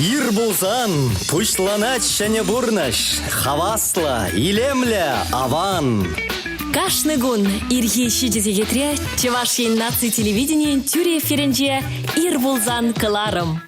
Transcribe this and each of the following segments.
Ир пулсан пуҫланать ҫӗнӗ пурнӑҫ. Хаваслӑ, илемлӗ, аван. Кашни кун ирхи ҫичӗ сехетре Чӑваш Ен наци телевиденийӗн тӳрӗ эфирӗнче Ир пулсан кӑларӑм.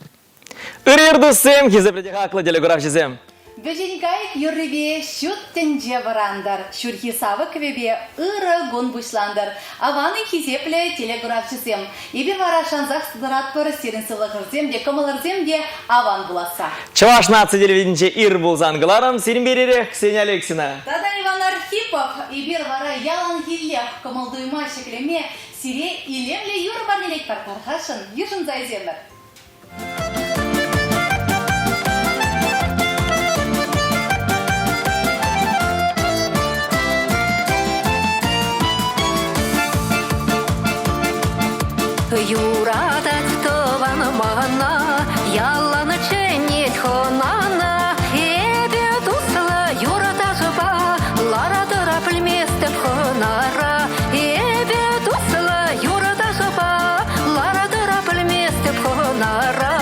Ырӑ ир туссем, хисеплӗ те хаклӑ телекуравҫӑсем! Вӗҫен кайӑк юррипе ҫут тӗнче вӑрантӑр, ҫурхи савӑк кӗвӗпе ырӑ кун пуҫлантӑр. Аван-и, хисеплӗ телекуравҫӑсем! Эпир вара шансах тӑратпӑр, сирӗн сывлӑхӑрсем те, кӑмӑлӑрсем те аван пуласса. Чӑваш наци телевиденинче ир пулсан кӑларӑм сирӗнпе ирех Ксения Алексина. Тата Иван Архипов. Эпир вара яланхиллех кӑмӑл-туйӑма ҫӗклеме сире илемлӗ юрӑ парнелетпӗр, тархасшӑн йышӑнса илсемӗр. Юратать тӑван мана, ялан чӗнет хӑнана. Эпӗ туслӑ юрташпа лара-тӑра пӗлместӗп хӑнара. Эпӗ туслӑ юрташпа лара-тӑра пӗлместӗп хӑнара.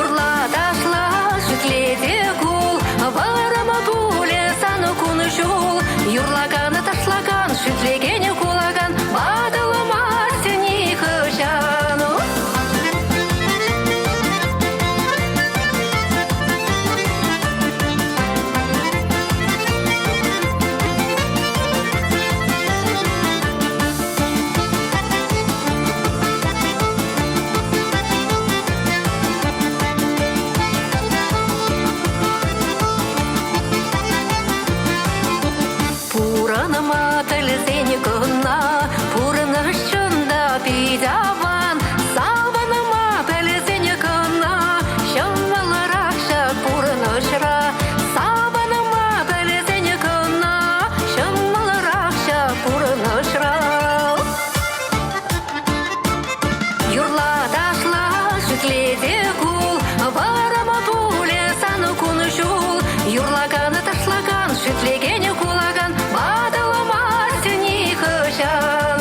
Юрла, ташла, шӳтле те кул, вӑрӑм пулӗ сан кун-ҫул. Юрлакан, ташлакан, шӳтлекен, кулакан ватӑлмасть нихӑҫан. Пурӑнма пӗлсен кӑна пурнӑҫ чӑн та пит аван. Савӑнма пӗлсен кӑна ҫӑмӑлрах ҫак пурнӑҫра. Савӑнма пӗлсен кӑна ҫӑмӑлрах ҫак пурнӑҫра. Юрла, ташла, шӳтле те кул, вӑрӑм пулӗ сан кун-ҫул. Юрлакан, ташлакан, шӳтлекен, кулакан ватӑлмасть нихӑҫан.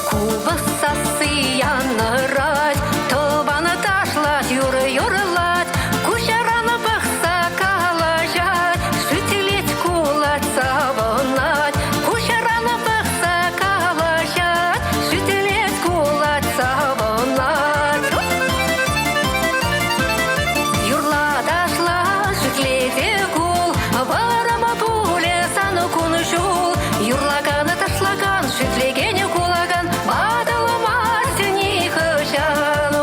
Купӑс сасси янӑрать, тӑван ташлать, юрӑ юрлать, куҫран пӑхса калаҫать, шӳтлет, кулать, савӑнать. Куҫран пӑхса калаҫать, шӳтлет, кулать, савӑнать. Юрла, ташла, шӳтле те кул, вӑрӑм пулӗ сан кун-ҫул. Юрлакан, ташлакан, шӳтлекен, кулакан ватӑлмасть нихӑҫан.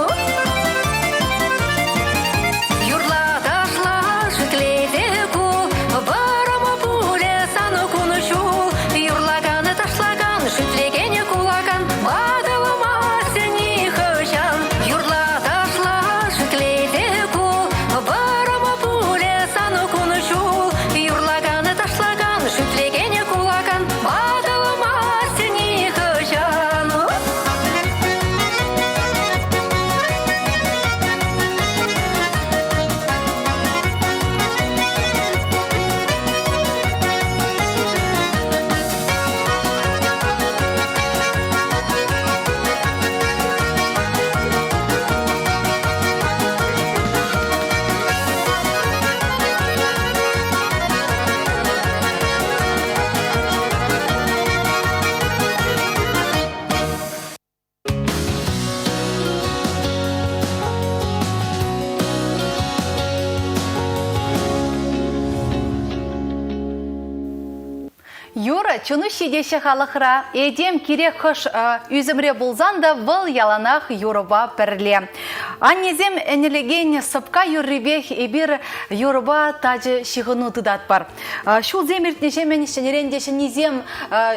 Юрла, ташла, шӳтле те кул, вӑрӑм пулӗ сан кун-ҫул. Юрлакан, ташлакан, шӳтлекен, кулакан ватӑлмасть нихӑҫан. Юрла, ташла, шӳтле те кул, вӑрӑм пулӗ сан кун-ҫул. Юрлакан, ташлакан, шӳтлекен, кулакан ватӑлмасть нихӑҫан. Юрӑ чуну ҫитеҫҫӗ халӑхра. Этем кирек хӑш ӳсӗмре пулсан та вӑл яланах юрӑпа пӗрле. Аннесем ӗнӗлекен сӑпка юррипех эпир юрӑпа тачӑ ҫыхӑну тытатпӑр. Ҫулсем иртнӗҫемӗн ҫӗнӗрен те ҫӗннисем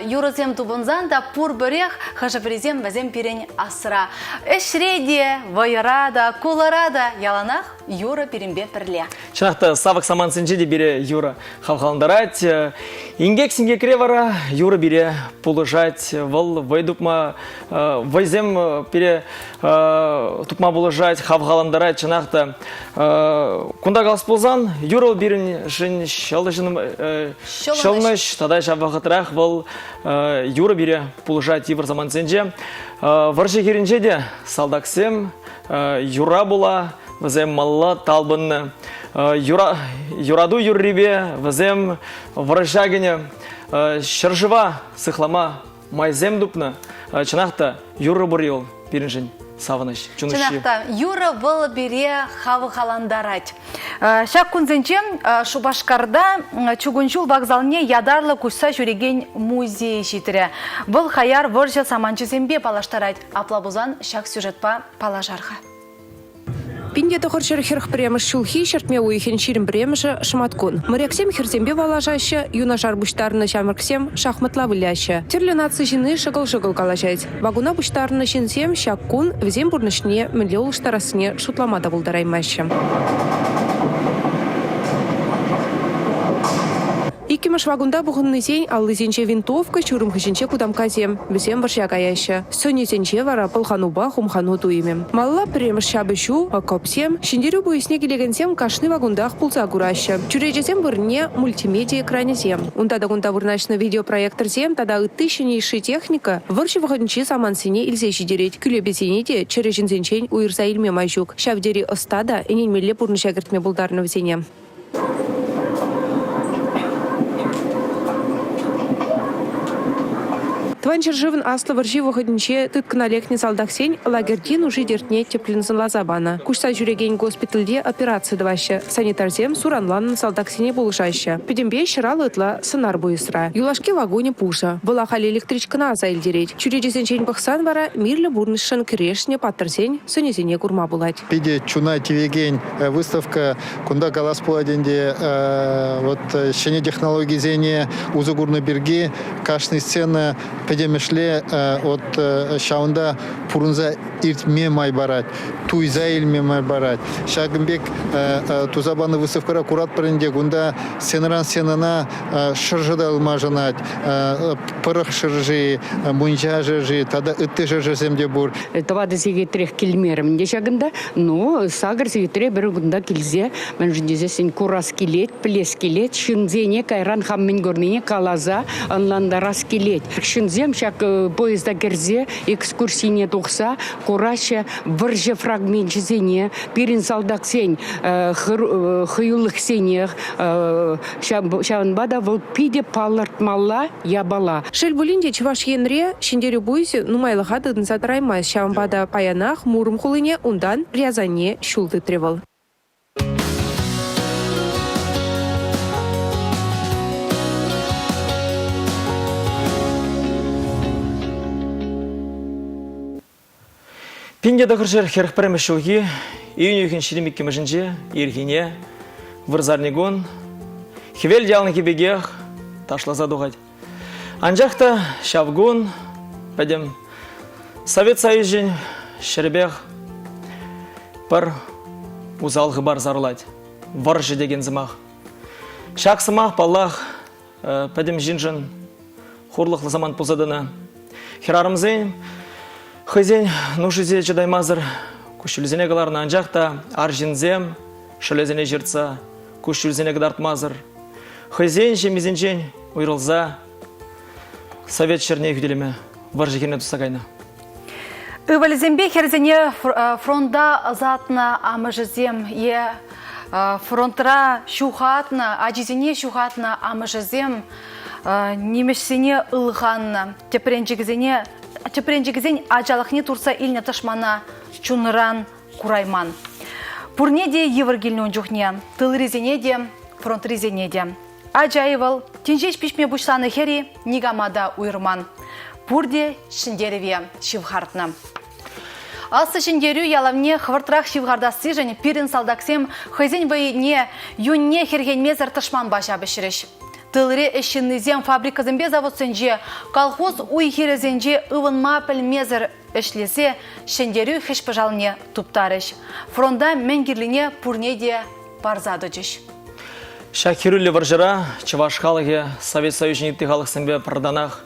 юрӑсем тупӑнсан та пурпӗрех хӑшӗ-пӗрисем вӗсем пирӗн асра. Ӗҫре те, вӑйӑра та, кулӑра та яланах юрӑ пирӗнпе пӗрле. Чӑнах та, савӑк самантсенче те пире юрӑ хавхалантарать. Инкек-синкекре вара. Пурнӑҫра юрӑ пире пулӑшать, вӑл вӑй тупма, вӑйсем пире тупма пулӑшать, хавхалантарать, чӑнах та. Кунта калас пулсан, юрӑ пирӗншӗн ҫӑлӑнӑҫ тата ҫав вӑхӑтрах вӑл юрӑ пире пулӑшать йывӑр самантсенче. Вӑрҫӑ хирӗнче те салтаксем юра пула вӗсем малла талпӑннӑ. Юрату юррипе вӗсем вӑрҫа кӗнӗ, ҫӗршыва сыхлама майсем тупнӑ. Чӑнах та, юрӑ пур вӑл пирӗншӗн савӑнӑҫ, чун уҫҫи. Чӑнах та, юрӑ вӑл пире хавхалантарать. Ҫак кунсенче Шупашкарта чукун ҫул вокзалне ятарлӑ куҫса ҫӳрекен музей ҫитрӗ. Вӑл хаяр вӑрҫӑ саманчӗсемпе паллаштарать. Апла пулсан ҫак сюжетпа паллашар-ха. 1941 ҫулхи ҫӗртме уйӑхӗн 21-мӗшӗ шӑматкун. Моряксем хӗрсемпе паллашаҫҫӗ, юнашар пуҫтарӑннӑ ҫамрӑксем шахматла выляҫҫӗ. Тӗрлӗ наци ҫынни шӑкӑл-шӑкӑл калаҫать. Вакуна пуҫтарӑннӑ ҫынсем ҫак кун вӗсен пурнӑҫне мӗнле улӑштарассине шутлама та пултараймаҫҫӗ. Иккӗмӗш вакунта пухӑннисен аллисенче винтовка, ҫурӑм хыҫӗнче кутамккасем. Вӗсем вӑрҫа каяҫҫӗ. Сӑнӗсенче вара пӑлханупа хумхану туйӑмӗ. Малалла пӗрремӗш ҫапӑҫу, окопсем, Ҫӗнтерӳ пуйӑсне килекенсем кашни вакунтах пулса кураҫҫӗ. Чӳречесем вырӑнне мультимеди экранӗсем. Унта та кунта вырнаҫнӑ видеопроекторсем тата ытти ҫӗнӗ йышши техника вӑрҫӑ вӑхӑтӗнчи самантсене илсе ҫитерет. Кӳлепесене те чӗрӗ ҫынсенчен уйӑрса илме май ҫук. Ҫав тери ӑста та ӗненмелле пурнӑҫа кӗртме пултарнӑ вӗсене. Тӑван ҫӗршывӑн Аслӑ вӑрҫи вӑхӑтӗнче тыткӑна лекнӗ салтаксен лагерьти нуши-тертне тӗплӗн сӑнласа панӑ. Куҫса ҫӳрекен госпитальте операци тӑваҫҫӗ. Санитарсем суранланнӑ салтаксене пулӑшаҫҫӗ. Пӗтӗмпе ҫӑрал ытла сӑнар пуйӑсра. Юлашки вакунӗ пушӑ. Вӑл ахаль электричкӑна аса илтерет. Чӳречесенчен пӑхсан вара мирлӗ пурнӑҫшӑн кӗрешнӗ паттӑрсен сӑнӗсене курма пулать. Питӗ чуна тивекен выставка Кунта калас пулать ӗнтӗ, вот ҫӗнӗ технологисене усӑ курнӑ пирки кашни сцена пӗтӗмӗшле вот ҫавӑнта пурӑнса иртме май парать, туйса илме май парать. Ҫакӑн пек туса панӑ выставкӑра куратпӑр ӗнтӗ, кунта сценӑран сценӑна шӑршӑ та ылмашӑнать, пӑрӑх шӑрши, мунча шӑрши тата ытти шӑршӑсем те пур. Тӑватӑ сехетрех килмерӗм те ҫакӑнта. Ну, сакӑр сехетре пӗр кунта килсе, мӗншӗн тесессӗн курас килет, пӗлес килет, ҫынсене кайран хам мӗн курнине каласа ӑнлантарас килет. Ҫынсем ҫак э, поезда кӗрсе экскурсине тухса кураҫҫӗ вӑрҫӑ фрагменчӗсене, пирӗн салтаксен э, э, хӑюлӑхсене, ҫавӑнпа та вӑл питӗ палӑртмалла япала. Шел пулин те, Чӑваш Енре Ҫӗнтерӳ пуйӑсӗ нумайлӑха тытӑнса тӑраймасть. Ҫавӑнпа та паянах Муром хулине, унтан Рязане ҫул тытрӗ вӑл. 1941 ҫулхи июнь уйӑхӗн 22-мӗшӗнче ирхине вырсарникун хӗвел яланхи пекех ташласа тухать. Анчах та ҫав кун пӗтӗм Совет Союзӗн ҫӗрӗпех пӗр усал хыпар сарӑлать. Вӑрҫӑ текен сӑмах. Ҫак сӑмах, паллах, пӗтӗм ҫыншӑн хурлӑхлӑ самант пулса тӑнӑ. Хӗрарӑмсен хӑйсен нушисе чӑтаймасӑр куҫҫульсене кӑларнӑ, анчах та арҫынсем шӑлӗсене ҫыртса куҫҫульсене кӑтартмасӑр хӑйсен ҫемйисенчен уйрӑлса совет ҫӗрне хӳтӗлеме вӑрҫӑ хирне тухса кайнӑ. Ывӑлӗсемпе хӗрсене фронта ӑсатнӑ амӑшӗсем е фронтра ҫухатнӑ, ачисене ҫухатнӑ амӑшӗсем нимӗҫсене ылханнӑ, тӗпренчӗкӗсене тӗпренчӗкӗсен ачалӑхне туртса илнӗ тӑшмана чунран курайман. Пурне те йывӑр килнӗ ун чухне, тылрисене те, фронтрисене те. Ача-и вӑл, тин ҫеҫ пиҫме пуҫланӑ хӗр-и, никама та уйӑрман. Пурте ҫӗнтерӗве ҫывхартнӑ. Аслӑ Ҫӗнтерӳ ялавне хӑвӑртрах ҫывхартассишӗн пирӗн салтаксем хӑйсен вӑйне, юнне хӗрхенмесӗр тӑшманпа ҫапӑҫрӗҫ. Тылри ӗҫ ҫыннисем фабрикӑсемпе заводсенче, колхоз уй-хирӗсенче ывӑнма пӗлмесӗр ӗҫлесе Ҫӗнтерӳ хӗҫ-пӑшалне туптарӗҫ. Фронта мӗн кирлине пурне те парса тӑчӗҫ. Ҫак хӗрӳллӗ вӑрҫӑра чӑваш халӑхӗ Совет Союзӗн ытти халӑхсемпе пӗртанах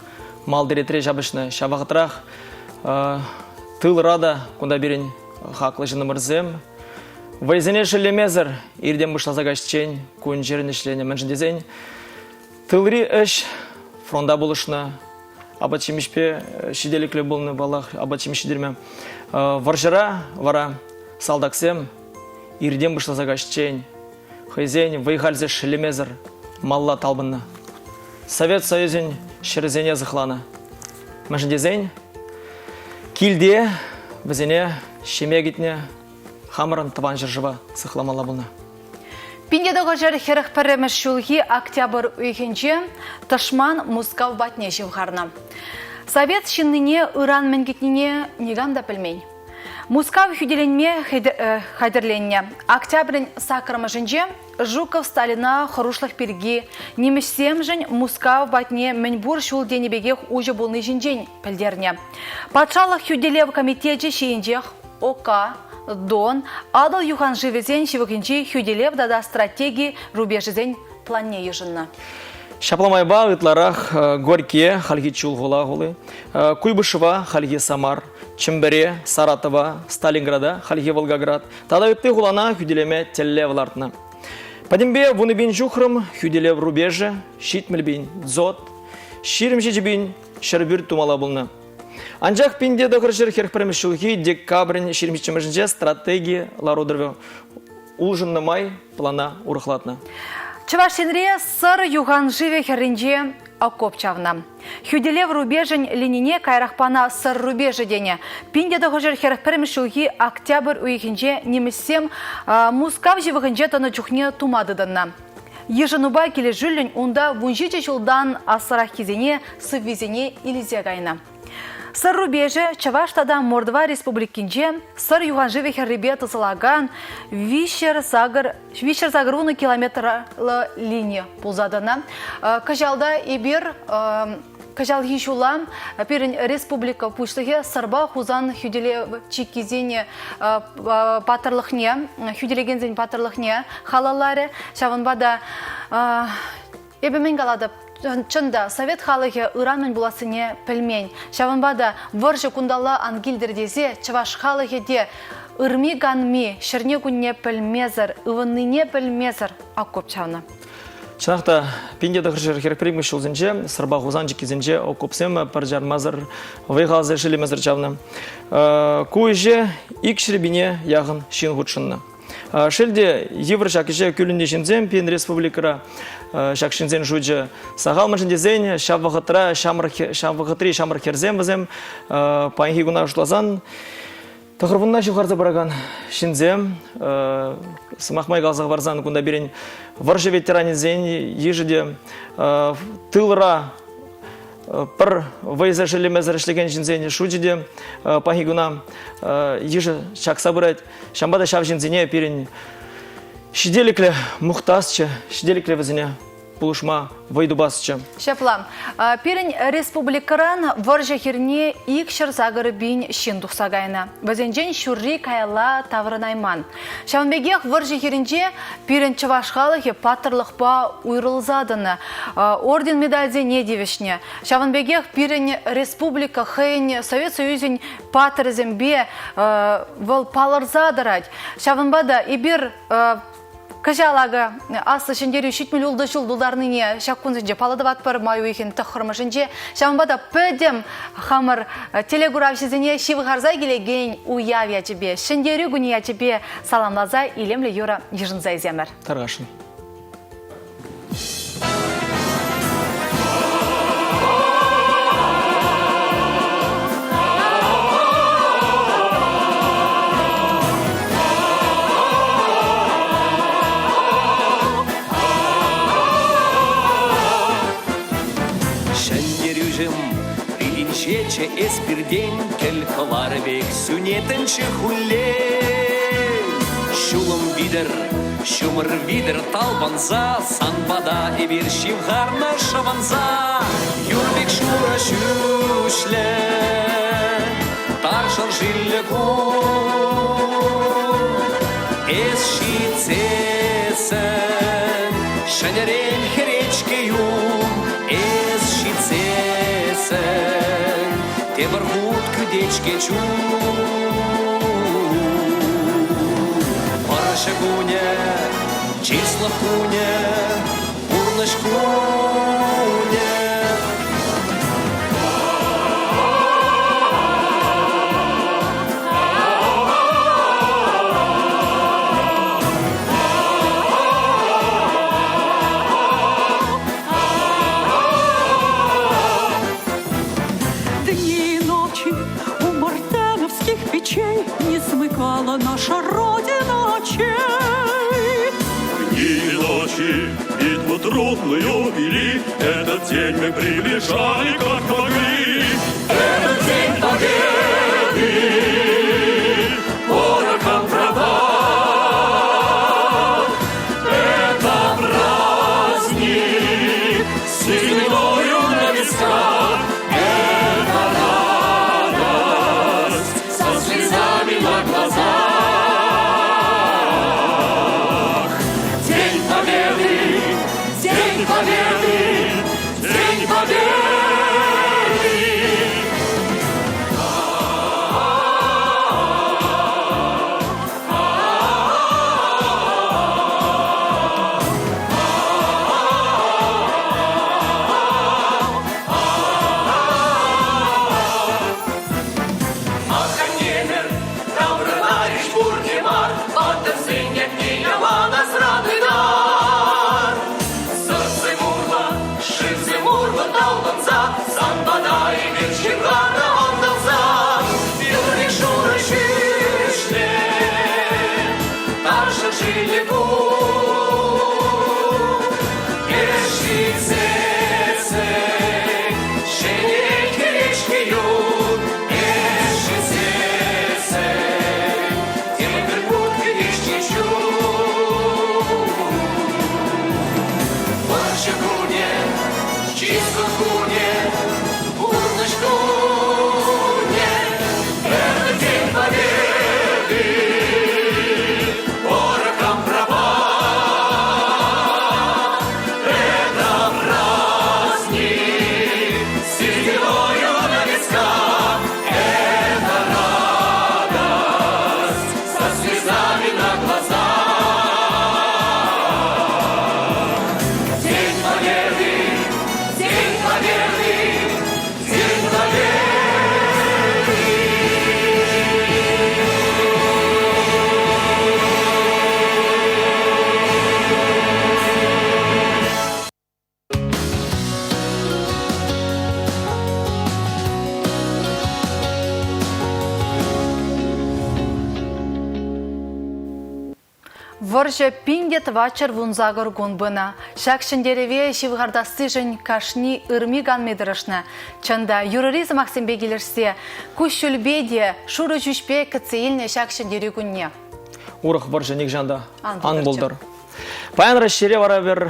малти ретре ҫапӑҫнӑ. Ҫав вӑхӑтрах тылра та кунта пирӗн хаклӑ ҫыннӑмӑрсем вӑйсене шеллемесӗр иртен пуҫласа каҫчен кун-ҫӗрӗн ӗҫленӗ. Мӗншӗн тесен тылри ӗҫ фронта пулӑшнӑ, апат-ҫимӗҫпе ҫителӗклӗ пулнӑ, паллах, апат-ҫимӗҫ ҫитерме. Вӑрҫӑра вара салтаксем иртен пуҫласа каҫчен хӑйсен вӑй-халсӗр шеллемесӗр малла талпӑннӑ. Совет Союзӗн ҫӗрӗсене сыхланӑ. Мӗншӗн тесен килте вӗсене ҫемье кӗтнӗ, хамӑрӑн тӑван ҫӗршыва сыхламалла пулнӑ. 1941 ҫулхи октябрь уйӑхӗнче тӑшман Мускав патне ҫывхарнӑ. Совет ҫыннине ыран мӗн кӗтнине никам та пӗлмен. Мускав хӳтӗленме хатӗрленнӗ. Октябрӗн саккӑрмӗшӗнче Жуков Сталина хӑрушлӑх пирки нимӗҫсемшӗн Мускав патне мӗнпур ҫул тенӗ пекех уҫӑ пулни ҫинчен пӗлтернӗ. Патшалӑх хӳтӗлев комитечӗ ҫийӗнчех Ока, Дон, Атӑл юханшывӗсен ҫывӑхӗнчи хӳтӗлев тата стратеги рубежӗсен планне йышӑннӑ. Ҫапла майпа ытларах Горькие, хальхи Чулхула хули, Куйбышева, хальхи Самар, Чӗмпӗре, Саратова, Сталинграда, хальхи Волгоград тата ытти хулана хӳтӗлеме тӗллев лартнӑ. Пӗтӗмпе 10 пин ҫухрӑм хӳтӗлев рубежӗ, 70 пин дзот, 27 пин ҫӗрпӳрт тумалла пулнӑ. Анчах 1941 ҫулхи декабрӗн 27-мӗшӗнче стратеги лару-тӑрӑвӗ улшӑннӑ май плана урӑхлатнӑ. Чӑваш Енре Сӑр юхан шывӗ хӗрринче окоп чавнӑ. Хӳтӗлев рубежӗн линине каярахпана Сӑр рубежӗ тенӗ. 1941 ҫулхи октябрь уйӑхӗнче нимӗҫсем Мускав ҫывӑхӗнче тӑнӑ чухне тума тытӑннӑ. Йышӑнупа килӗшӳллӗн унта 17 ҫултан аслӑраххисене сыввисене илсе кайнӑ. Сӑр рубежӗ Чӑваш тата Мордва Республикинче Сӑр юханшывӗ хӗррипе тӑсӑлакан 380 километрлӑ лини пулса тӑнӑ. Кӑҫалта эпир кӑҫалхи ҫула пирӗн республика Пуҫлӑхӗ Сӑрпа Хусан хӳтӗлев чиккисен паттӑрлӑхне, хӳтӗлекенсен паттӑрлӑхне халалларӗ. Ҫавӑнпа та эпӗ мӗн калатӑп, чӑн та, совет халӑхӗ ыран мӗн пулассине пӗлмен. Ҫавӑнпа та вӑрҫӑ кунталла ан килтӗр тесе чӑваш халӑхӗ те ырми-канми, ҫӗрне-кунне пӗлмесӗр, ывӑннине пӗлмесӗр окоп чавнӑ. Чӑнах та, 1941 ҫулсенче Сӑрпа Хусан чиккисенче окопсем пӗр чармасӑр, вӑй-халсӑр шеллемесӗр чавнӑ. Ку ӗҫе ик ҫӗрпине яхӑн ҫын хутшӑннӑ. Шел те, йывӑр ҫак ӗҫе кӳлӗннӗ ҫынсем пирӗн республикӑра ҫак ҫынсен шучӗ сахал мӗншӗн тесен ҫав вӑхӑтра ҫамрӑк ҫав вӑхӑтри ҫамрӑк хӗрсем вӗсем паянхи куна шутласан тӑхӑрвунна ҫывхарса пыракан ҫынсем сӑмах май каласа хӑварсан кунта пирӗн вӑрҫӑ ветеранӗсен йышӗ те тылра пӗр вӑйсӑр шеллемесӗр ӗҫлекен ҫынсен шучӗ те паянхи куна йышӗ чакса пырать. Ҫавӑнпа та ҫав ҫынсене пирӗн ҫителӗклӗ мухтасчӗ, ҫителӗклӗ вӗсене пулӑшма вӑй тупасчӗ. Ҫапла. Пирӗн республикӑран вӑрҫӑ хирне 208 пин ҫын тухса кайнӑ. Вӗсенчен ҫурри каялла таврӑнайман. Ҫавӑн пекех вӑрҫӑ хирӗнче пирӗн чӑваш халӑхӗ паттӑрлӑхпа уйрӑлса тӑнӑ, орден-медальсене тивӗҫнӗ. Ҫавӑн пекех пирӗн республика хӑйӗн Совет Союзӗн паттӑрӗсемпе вӑл палӑрса тӑрать. Ҫавӑнпа та эпир кӑҫал акӑ Аслӑ Ҫӗнтерӳ 76 ҫул тултарнине ҫак кунсенче паллӑ тӑватпӑр май уйӑхӗн тӑххӑрмӗшӗнче. Ҫавӑнпа та пӗтӗм хамӑр телекуравҫӑсене ҫывхарса килекен уяв ячӗпе, Ҫӗнтерӳ кунӗ ячӗпе саламласа илемлӗ юрӑ йышӑнса илсемӗр. Тархасшӑн. Ҫӗнтерӳҫӗм, пирӗнчеччӗ эс пиртен кӗл кӑвар пек сӳнетӗнччӗ хуллен. Ҫулӑм витӗр Ҫумӑр витӗр талпӑнса сан пата эпир ҫывхарнӑ шӑвӑнса. Юр пек шурӑ ҫӳҫлӗ, тар шӑршиллӗ кун. Эс ҫитсессӗн. Ҫӗнӗрен хӗрет-ҫке юн, эс ҫитсессӗн тепӗр хут кӗтет-ҫке чун. Вӑрҫӑ кунӗ, чыслӑх кунӗ, пурнӑҫ кунӗ. Дни и ночи у мартеновских печей Не смыкала наша Родина очей. Дни и ночи битву трудную вели, Этот день мы приближали, как могли. Этот день победы порохом пропах. Это праздник с сединою на висках. Это радость со слезами на глазах. День Победы, День Победы, День Победы! Аханнемӗр, таврӑнарӗҫ пурте мар, Паттӑрсен ятне ялан асра тытар. Сӑртсем урлӑ, шывсем урлӑ талпӑнса, Сан пата эпир ҫыхланӑ ӑнтӑлса. Юрри шурӑ ҫӳҫлӗ, тарҫӑ ҫилӗ кун. Эс ҫитсессӗн ҫӗнет хӗвел-ҫке юн. Эс ҫитсессӗн тепӗр хут кӗтет-ҫке чун. Вӑрҫӑ кунӗ, чыслӑх кунӗ, пурнӑҫ кунӗ, это День Победы, порохом пропах. Это праздник с сединою на висках, это радость со слезами на глазах. День Победы, День Победы, День Победы! Вӑрҫӑ 1418 кун пынӑ. Ҫак ҫӗнтерӗве ҫывхартассишӗн кашни ырми-канми тӑрӑшнӑ. Чӑн та, юрӑри сӑмахсемпе килӗшсе, куҫҫульпе те, шурӑ ҫӳҫпе кӗтсе илнӗ ҫак ҫӗнтерӳ кунне. Урӑх вӑрҫӑ нихӑҫан та ан пултӑр. Паян Раҫҫейре вара пӗр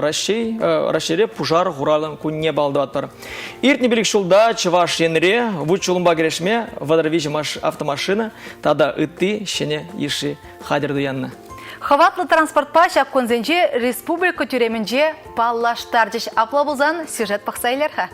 Раҫҫей Раҫҫейре пушар хуралӗн кунне палӑртатпӑр. Иртнӗ пилӗк ҫулта Чӑваш Енре вут-ҫулӑмпа кӗрешме 33 автомашина тата ытти ҫӗнӗ йышши хатӗр туяннӑ. Хӑватлӑ транспортпа ҫак кунсенче республика тӳремӗнче паллаштарчӗҫ. Апла пулсан сюжет пӑхса илер-ха.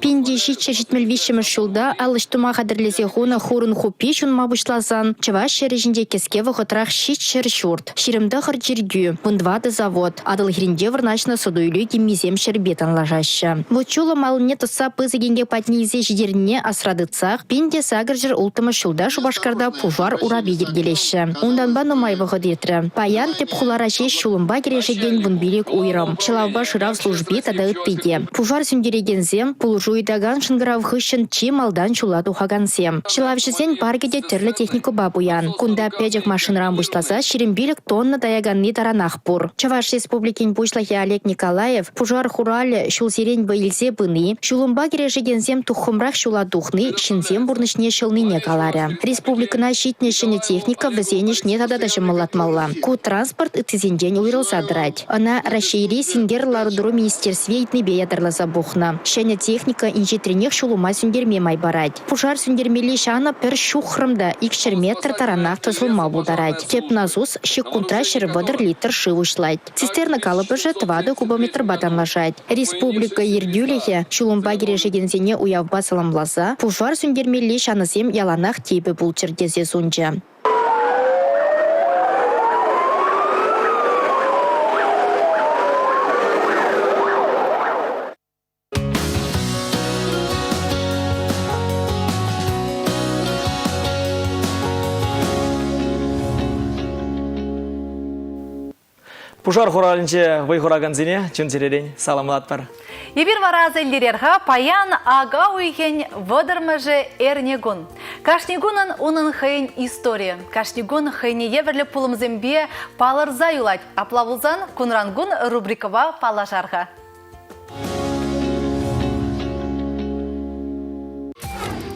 1773 ҫулта ал ӗҫ тума хатӗрлесе хунӑ хурӑн хуппи ҫунма пуҫласан чӑваш ҫӗрӗ ҫинче кӗске вӑхӑтрах 700 ҫурт, 29 чиркӳ, 14 завод, Атӑл хӗрринче вырнаҫнӑ суту-илӳ киммисем ҫӗрпе танлашаҫҫӗ. Вут-ҫулӑм аллине тӑсса пысӑк инкек патне илсе ҫитернине асра тытсах 1806 ҫулта Шупашкарта пушар урапи йӗркелеҫҫӗ. Унтанпа нумай вӑхӑт иртрӗ. Паян тӗп хулара ҫеҫ ҫулӑмпа кӗрешекен 15 уйрӑм, ҫӑлавпа шырав служби тата ытти те. Пушар сӳнтерекенсем, пулӑшу ыйтакан шӑнкӑрав хыҫҫӑн чи малтан ҫула тухакансем. Ҫӑлавҫӑсен паркӗ те тӗрлӗ техникӑпа пуян. Кунта пӗчӗк машинӑран пуҫласа 25 тонна таяканни таранах пур. Чӑваш Республикин Пуҫлӑхӗ Олег Николаев пушар хуралӗ ҫулсерен вӑй илсе пыни, ҫулӑмпа кӗрешекенсем туххӑмрах ҫула тухни ҫынсен пурнӑҫне ҫӑлнине каларӗ. Республикӑна ҫитнӗ ҫӗнӗ техника вӗсен ӗҫне тата та ҫӑмӑллатмалла. Ку транспорт ыттисенчен уйрӑлса тӑрать. Ӑна Раҫҫейри синкер лару-тӑру министерстви ыйтнипе ятарласа пухнӑ. Ҫӗнӗ техника. техника инҫетренех ҫулӑма сӳнтерме май парать. Пушар сӳнтермелли ҫанӑ пӗр ҫухрӑм та 200 метр таранах тӑсӑлма пултарать. Тӗп насус ҫеккунтра 130 литр шыв уҫлать. Цистерна калӑпӑшӗ 4 кубометрпа танлашать. Республика ертӳлӗхӗ ҫулӑмпа кӗрешекенсене уявпа саламласа пушар сӳнтермелли ҫанӑсем яланах типӗ пулччӑр тесе сунчӗ. Пушар хуралӗнче вӑй хуракансене чун-чӗререн саламлатпӑр. Эпир вара аса илтерер-ха, паян ака уйӑхӗн вӑтӑрмӗшӗ эрнекун. Кашни кунӑн унӑн хӑйӗн историйӗ. Кашни кун хӑйне евӗрлӗ пулӑмсемпе палӑрса юлать. Апла пулсан кунран-кун рубрикӑпа паллашар-ха.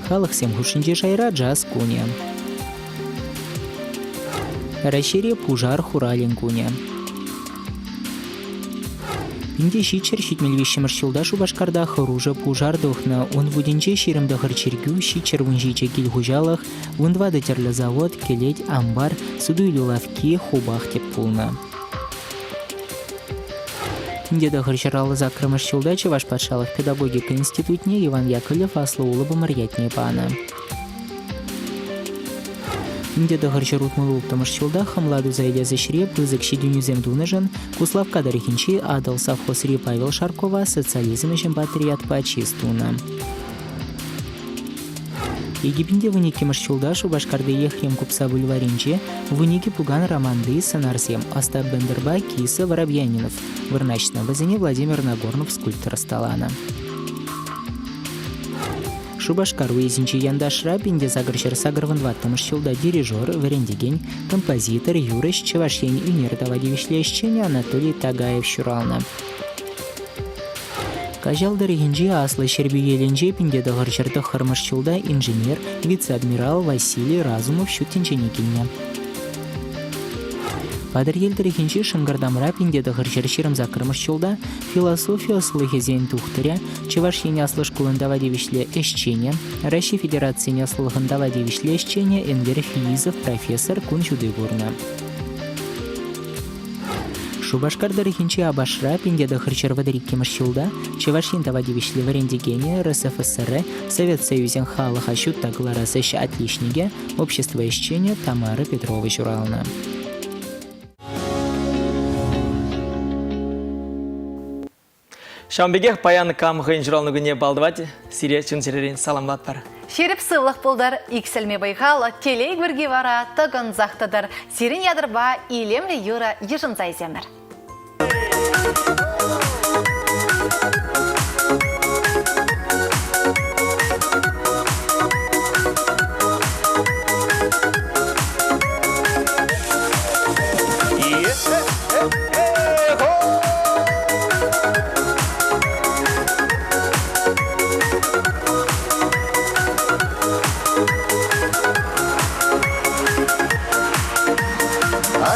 Халӑхсем хушшинчи шайра джаз кунӗ. Раҫҫейре пушар хуралӗн кунӗ. Инте ҫиччӗр ҫитмӗл виҫҫӗмӗш ҫулта Шупашкарта хӑрушӑ пушар тухнӑ. Ун вутӗнче 29 чиркӳ, ҫичҫӗр вунҫичӗ кил хуҫалӑх, вунтӑватӑ тӗрлӗ завод, кӗлет, ампар, суту-илӳ лавкки, хупах тӗп пулнӑ. Инте тӑхӑрҫӑр саккӑрмӗш ҫулта Чӑваш патшалӑх педагогика институтне Иван Яковлев аслӑ улӑпӑмӑр ятне панӑ. Инте тӑхӑрҫӑр утмӑл улттӑмӗш ҫулта хӑмла туса илес ӗҫре пысӑк ҫитӗнӳсем тунӑшӑн Куславкка тӑрӑхӗнчи Атӑл совхозри Павел Шаркова социализм ӗҫӗн паттӑрӗ ятпа чыс тунӑ. Икӗпинте вуниккӗмӗш ҫулта Шупашкарти Ехрем купса бульварӗнче вуникӗ пукан романти сӑнарсем Остап Бендерпа Киса Воробьянинов вырнаҫнӑ. Вӗсене Владимир Нагорнов скульптор ӑсталанӑ. Шупашкар уесӗнчи Янташра пинте сакӑрҫӗр сакӑрвун тӑваттӑмӗш ҫулта дирижер, вӗрентекен, композитор, юрӑҫ, Чӑваш Ен ӳнер тава тивӗҫлӗ ӗҫченӗ Анатолий Тагаев ҫуралнӑ. Каҫал тӑрӑхӗнчи Аслӑ Ҫӗрпӳелӗнче пинте тӑхӑрҫӗр тӑххӑрмӗш ҫулта инженер, вице-адмирал Василий Разумов ҫут тӗнчене килнӗ. Патӑрьел тӑрӑхӗнчи Шӑнкӑртамра пинте тӑхӑрҫӗр ҫирӗм саккӑрмӗш ҫулта философи ӑслӑхӗсен тухтӑрӗ, Чӑваш Ен Аслӑ шкулӑн тава тивӗҫлӗ ӗҫченӗ, Раҫҫей Федерацийӗн ӑслӑлӑхӑн тава тивӗҫлӗ ӗҫченӗ Энвер Фиизов профессор кун ҫути курнӑ. Шупашкар тӑрӑхӗнчи Апашра пинте тӑхӑрҫӗр вӑтӑр иккӗмӗш ҫулта Чӑваш Ен тава тивӗҫлӗ вӗрентекенӗ РСФСР Совет Союзӗн халӑха ҫутта кӑларас ӗҫ отличникӗ, общество ӗҫченӗ Тамара Петрова ҫуралнӑ. Ҫавӑн пекех паян кам хӑйӗн ҫуралнӑ кунне паллӑ сире чун-чӗререн саламлатпӑр. Ҫирӗп сывлӑх пултӑр, иксӗлми вӑй-хал, телей пирки вара тӑкӑнсах тӑтӑр. Сирӗн ятӑрпа илемлӗ юрӑ йышӑнса илсемӗр.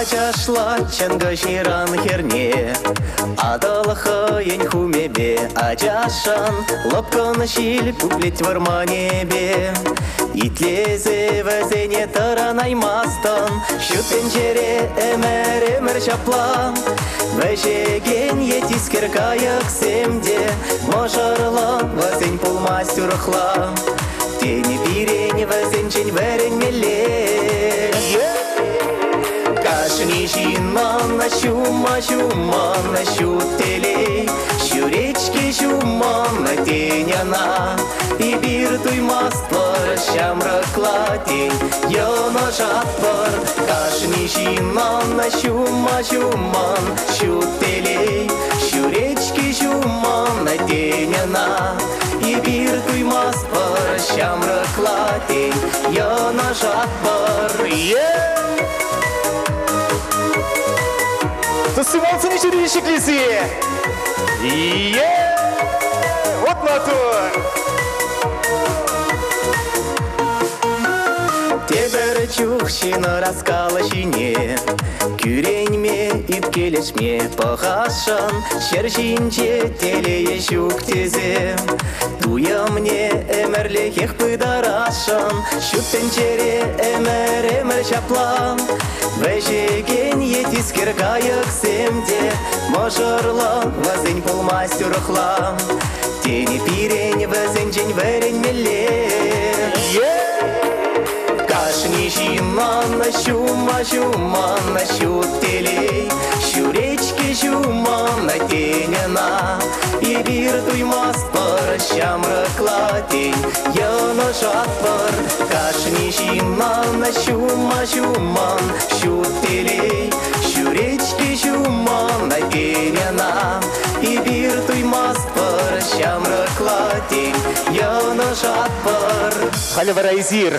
Ачашлать чӑнкӑ ҫыран хӗрне, Атӑл хӑйӗн хумӗпе ачашӑн лӑпкӑн ҫил пуплет вӑрманӗпе. Итлесе вӗсене тӑранаймастӑн, Ҫут тӗнчере ӗмӗр-ӗмӗр ҫапла. Вӗҫекен е тискер кайӑксем те мӑшӑрлӑ, вӗсен пулмасть урӑхла. Тени пирӗн вӗсенчен вӗренмелле. Кашни ҫыннӑн ҫума ҫумӑн ҫут телей, Ҫӳрет-ҫке ҫумӑн тен ӑна. Эпир туймастпӑр ҫамрӑкла, тен, йӑнӑшатпӑр. Кашни ҫыннӑн ҫума ҫумӑн ҫут телей, Ҫӳрет-ҫке ҫумӑн, тен, ӑна. Эпир туймастпӑр ҫамрӑкла, тен, йӑнӑшатпӑр. Тусималсене ҫӳрен ҫӗклесе. Вот маттур! Тепӗр чух ҫын ӑраскалӑ ҫине Кӳренме, ӳпкелешме пӑхасшӑн Ҫӗр ҫинче телейӗ ҫук тесе Туйӑмне ӗмӗрлӗхех пытарасшӑн Ҫут тӗнчере ӗмӗр-ӗмӗр ҫапла Вӗҫекен е тискер кайӑксем те Мӑшӑрлӑ вӗсен пулмасть урӑхла Тени пирӗн вӗсенчен вӗренмелле. Кашни ҫыннӑн ҫума ҫумӑн ҫут телей Ҫӳрет-ҫке ҫумӑн тен ӑна Эпир туймастпӑр ҫамрӑкла тен йӑнӑшатпӑр Кашни ҫыннӑн ҫума ҫумӑн ҫут телей Ҫӳрет-ҫке ҫумӑн тен ӑна Эпир туймастпӑр ҫамрӑкла тен йӑнӑшатпӑр. Халӗ вара эсир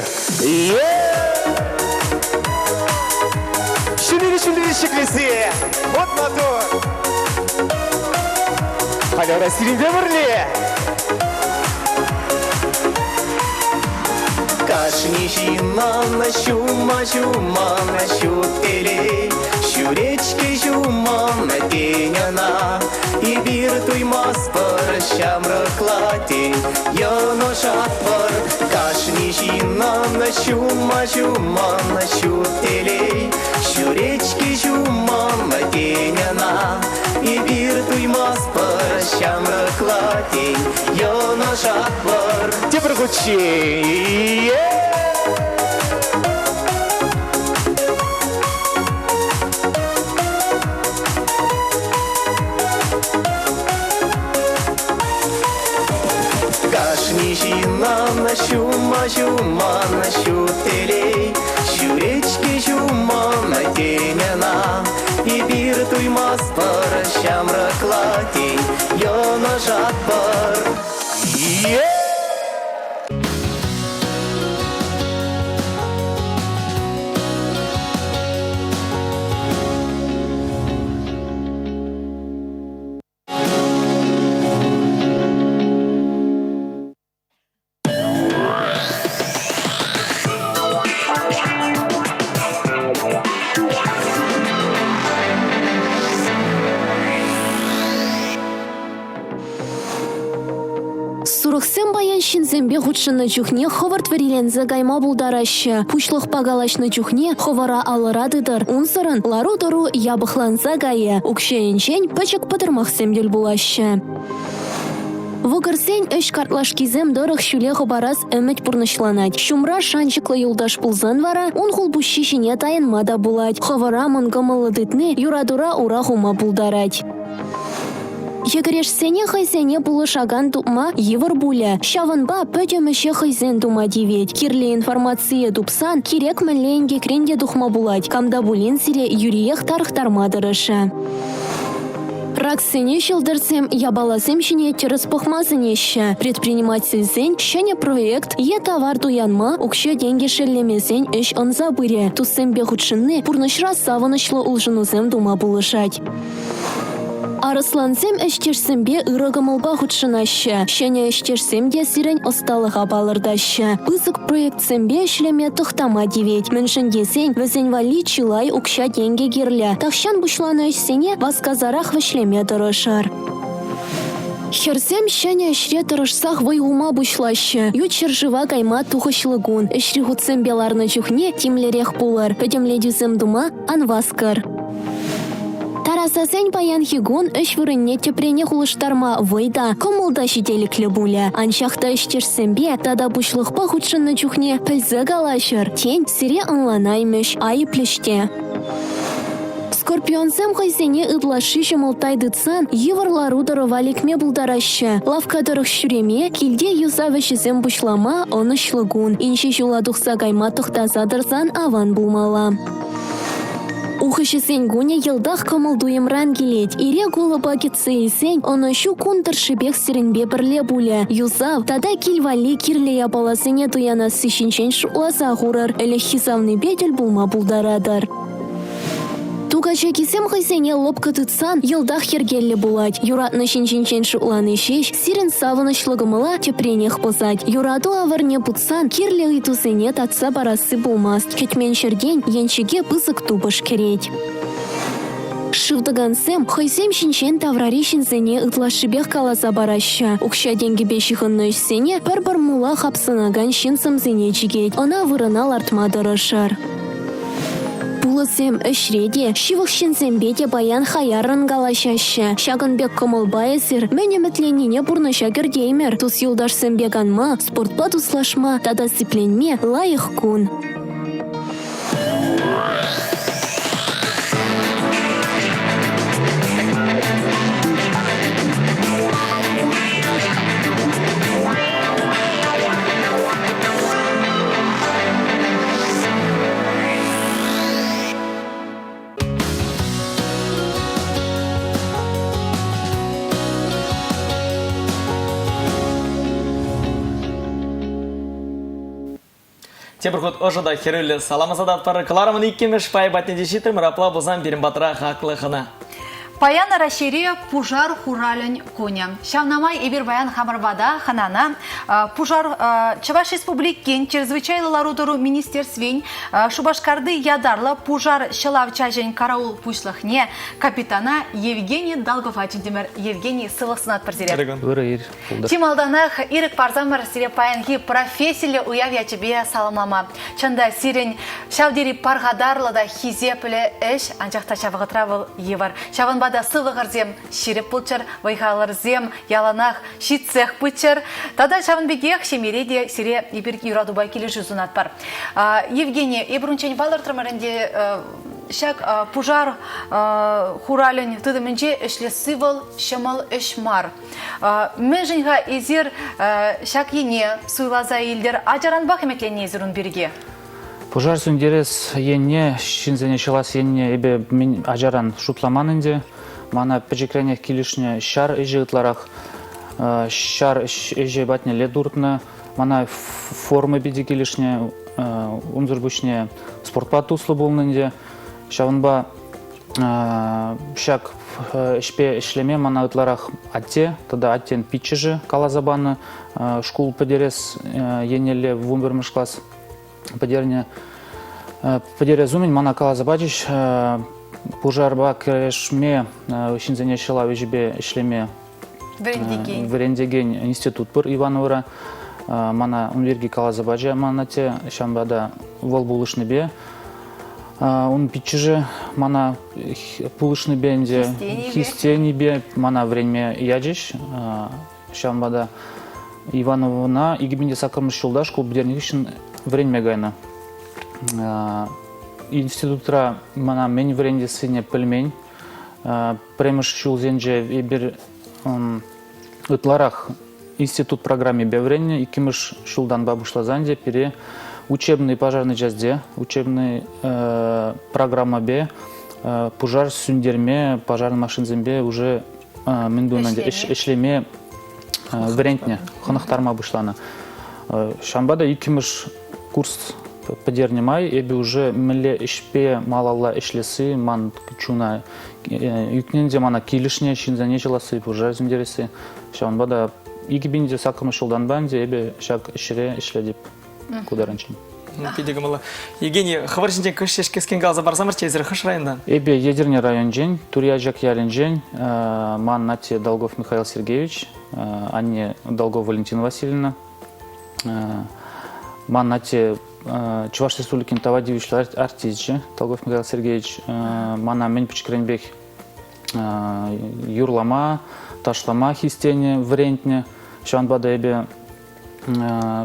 Ҫӳллӗ ҫӗклесе вот маттур. Халӗ вара сирӗнпе пӗрле. Кашни ҫыннӑн ҫума ҫумӑн ҫут телей Ҫӳрет-ҫке ҫумӑн тен ӑна Эпир туймастпӑр ҫамрӑкла тен Йӑнӑшатпӑр кашни ҫыннӑн ҫума ҫумӑн ҫут телей Ҫӳрет-ҫке ҫумӑн тен ӑна Эпир туймастпӑр ҫамрӑкла тен Йӑнӑшатпӑр Тепӗр хутчен. Кашни ҫыннӑн ҫума ҫумӑн ҫут телей Ҫӳрет-ҫке ҫумӑн тен ӑна Эпир туймастпӑр ҫамрӑкла тен Йӑнӑшатпӑр. Сурӑхсем паян ҫынсемпе хутшӑннӑ чухне хӑвӑрт вӗриленсе кайма пултараҫҫӗ. Пуҫлӑхпа калаҫнӑ чухне хӑвӑра алӑра тытӑр, унсӑрӑн лару-тӑру япӑхланса кайӗ, укҫа енчен пӗчӗк пӑтӑрмахсем тӗл пулаҫҫӗ. Вӑкӑрсен ӗҫ картлашкисем тӑрӑх ҫӳле хӑпарас ӗмӗт пурнӑҫланать. Ҫумра шанчӑклӑ юлташ пулсан вара ун хулпуҫҫи ҫине тайӑнма та пулать. Хӑвӑра мӑнкӑмӑллӑ тытни юратура ура хума пултарать. Йӗкӗрешсене хӑйсене пулӑшакан тупма йывӑр пулӗ. Ҫавӑнпа пӗтӗм ӗҫе хӑйсен тума тивет. Кирлӗ информацие тупсан кирек мӗнле инкекрен те тухма пулать. Кам та пулин сире юриех тарӑхтарма тӑрӑшӗ. Раксене ҫӑлтӑрсем япаласем ҫине тӗрӗс пӑхма сӗнеҫҫӗ. Предпринимательсен ҫӗнӗ проект е тавар туянма укҫа-тенкӗ шеллемесен ӗҫ ӑнса пырӗ. Туссемпе хутшӑнни пурнӑҫра савӑнӑҫлӑ улшӑнусем тума пулӑшать. Арӑслансем ӗҫтешсемпе ырӑ кӑмӑлпа хутшӑнаҫҫӗ. Ҫӗнӗ ӗҫтешсем те сирӗн ӑсталӑха палӑртаҫҫӗ. Пысӑк проектсемпе ӗҫлеме тӑхтама тивет, мӗншӗн тесен вӗсен валли чылай укҫа-тенкӗ кирлӗ. Тахҫан пуҫланӑ ӗҫсене васкасарах вӗҫлеме тӑрӑшӑр. Хӗрсем ҫӗнӗ ӗҫре тӑрӑшсах вӑй хума пуҫлаҫҫӗ. Ют ҫӗршыва кайма тухӑҫлӑ кун. Ӗҫри хутсемпе ларнӑ чухне тимлӗрех пулӑр, пӗтӗмлетӳсем тума ан васкӑр. Тарасасен паянхи кун ӗҫ вырӑнне тӗпренех улӑштарма вӑй та, кӑмӑл та ҫителӗклӗ пулӗ. Анчах та ӗҫтешсемпе тата пуҫлӑхпа хутшӑннӑ чухне пӗлсе калаҫӑр, тен, сире ӑнланаймӗҫ, айӑплӗҫ те. Скорпионсем хӑйсене ытлашши ҫӑмӑлттай тытсан йывӑр лару-тӑрӑва лекме пултараҫҫӗ. Лавкка тӑрӑх ҫӳреме, килте юсав ӗҫӗсем пуҫлама ӑнӑҫлӑ кун. Инҫе ҫула тухса кайма тӑхтаса тӑрсан аван пулмалла. Ухӑҫӑсен кунӗ йӑлтах кӑмӑл-туйӑмран килет. Ире кулӑпа кӗтсе илсен ӑнӑҫу кун тӑршшӗпех сирӗнпе пӗрле пулӗ. Юсав тата кил валли кирлӗ япаласене туянасси ҫинчен шутласа хурӑр. Ӗлӗкхи савнипе тӗл пулма пултаратӑр. Ту качакисем хӑйсене лӑпкӑ тытсан йӑлтах йӗркеллӗ пулать. Юратнӑ ҫын ҫинчен шутлани ҫеҫ сирӗн савӑнӑҫлӑ кӑмӑла тӗпренех пӑсать. Юрату авӑрне путсан кирлӗ ыйтусене татса парасси пулмасть. Кӗтмен ҫӗртен енчӗке пысӑк тупӑш кӗрет. Шыв тӑкансем хӑйсем ҫинчен таврари ҫынсене ытлашшипех каласа параҫҫӗ. Укҫа-тенкӗпе ҫыхӑннӑ ӗҫсене пӗр-пӗр мула хапсӑнакан ҫын сӑмсине чикет, ӑна вырӑна лартма тӑрӑшӑр. Пулӑсем ӗҫре те, ҫывӑх ҫынсемпе те паян хаяррӑн калаҫаҫҫӗ. Ҫакӑн пек кӑмӑлпа эсир мӗн ӗмӗтленнине пурнӑҫа кӗртеймӗр. Тус-юлташсемпе канма, спортпа туслашма тата сипленме лайӑх кун. Тепӗр хут ӑшӑ та хӗрӳллӗ салам ӑсататпӑр. Кӑларӑмӑн иккӗмӗш пайӗ патне те ҫитрӗмӗр. Апла пулсан пирӗн патра хаклӑ хӑна. Паян Раҫҫейре пушар хуралӗн кунӗ. Ҫавна май эпир паян хамӑр пата хӑнана пушар Чӑваш Республикин чрезвычайлӑ лару-тӑру министерствин Шупашкарти ятарлӑ пушар ҫӑлав чаҫӗн караул пуҫлӑхне капитана Евгений Долгова чӗнтӗмӗр. Евгений, сывлӑх сунатпӑр сире. Ырӑ ир. Пултӑр. Чи малтанах ирӗк парсамӑр сире паянхи профессиллӗ уяв ячӗпе саламлама. Чӑн та, сирӗн ҫав тери пархатарлӑ та хисеплӗ ӗҫ, анчах та ҫав вӑхӑтра вӑл йывӑр. Ҫавӑнпа та сывлӑхӑрсем ҫирӗп пулччӑр, вӑй-халӑрсем яланах ҫитсех пыччӑр. Тата ҫавӑн пекех ҫемьере те сире эпир юратупа килӗшӳ сунатпӑр. Евгений, эпир унччен палӑртрӑмӑр ӗнтӗ, ҫак пушар хуралӗн тытӑмӗнче ӗҫлесси вӑл ҫӑмӑл ӗҫ мар. Мӗншӗн-ха эсир ҫак ене суйласа илтӗр? Ачаранпах ӗмӗтленнӗ эсир ун пирки? Пушар сӳнтерес енне, ҫынсене ҫӑлас енне эпӗ мӗн ачаран шутламан ӗнтӗ. Мана пӗчӗкренех килӗшнӗ ҫар ӗҫӗ ытларах. Ҫар ӗҫӗ патнелле туртнӑ. Мана форма питӗ килӗшнӗ. Унсӑр пуҫне спортпа туслӑ пулнӑ ӗнтӗ. Ҫавӑнпа Ҫак ӗҫпе ӗҫлеме мана ытларах атте тата аттен пиччӗшӗ каласа панӑ. Шкул пӗтерес еннелле вунпӗрмӗш класс пӗтернӗ. Пӗтерес умӗн мана каласа пачӗҫ, пушарпа кӗрешме, ҫынсене ҫӑлав ӗҫӗпе ӗҫлеме Вӗрентекен. Вӗрентекен институт пур Ивановӑра. Мана ун пирки каласа пачӗ ман атте, ҫавӑнпа та вӑл пулӑшнипе ун пиччӗшӗ мана пулӑшнипе ӗнтӗ хистенипе мана вӗренме ячӗҫ. Ҫавӑнпа та Ивановӑна 2008 ҫулта шкул пӗтернӗ хыҫҫӑн вӗренме кайнӑ. Институтра мана мӗн вӗрентессине пӗлмен. Пӗрремӗш ҫулсенче эпир ытларах институт программипе вӗреннӗ. Иккӗмӗш ҫултанпа пуҫласан те пире учебный пожарный частьте учебный программапе пушар сӳнтерме пожарный машинсемпе уже мӗн тунӑ ӗҫлеме вӗрентнӗ, хӑнӑхтарма пуҫланӑ. Ҫавӑнпа та иккӗмӗш курс пӗтернӗ май эпӗ уже мӗнле ӗҫпе малалла ӗҫлесси ман чуна ӳкнӗ те мана килӗшнӗ ҫынсене ҫӑласси, пушар сӳнтересси. Ҫавӑнпа та 2008 ҫултанпа ӗнтӗ эпӗ ҫак ӗҫре ӗҫлетӗп ку таранччен. Питӗ кӑмӑллӑ. Евгений, хӑвӑр ҫинчен кӑшт ҫеҫ кӗскен каласа парсамӑрччӗ, эсир хӑш районтан? Эпӗ Етӗрне районӗнчен, Тури Ачак ялӗнчен. Ман атте Долгов Михаил Сергеевич, анне Долгов Валентина Васильевна. Ман атте Чӑваш Республикин тава тивӗҫлӗ артисчӗ Долгов Михаил Сергеевич. Мана мӗн пӗчӗкренпех юрлама, ташлама хистенӗ, вӗрентнӗ. Ҫавӑнпа та эпӗ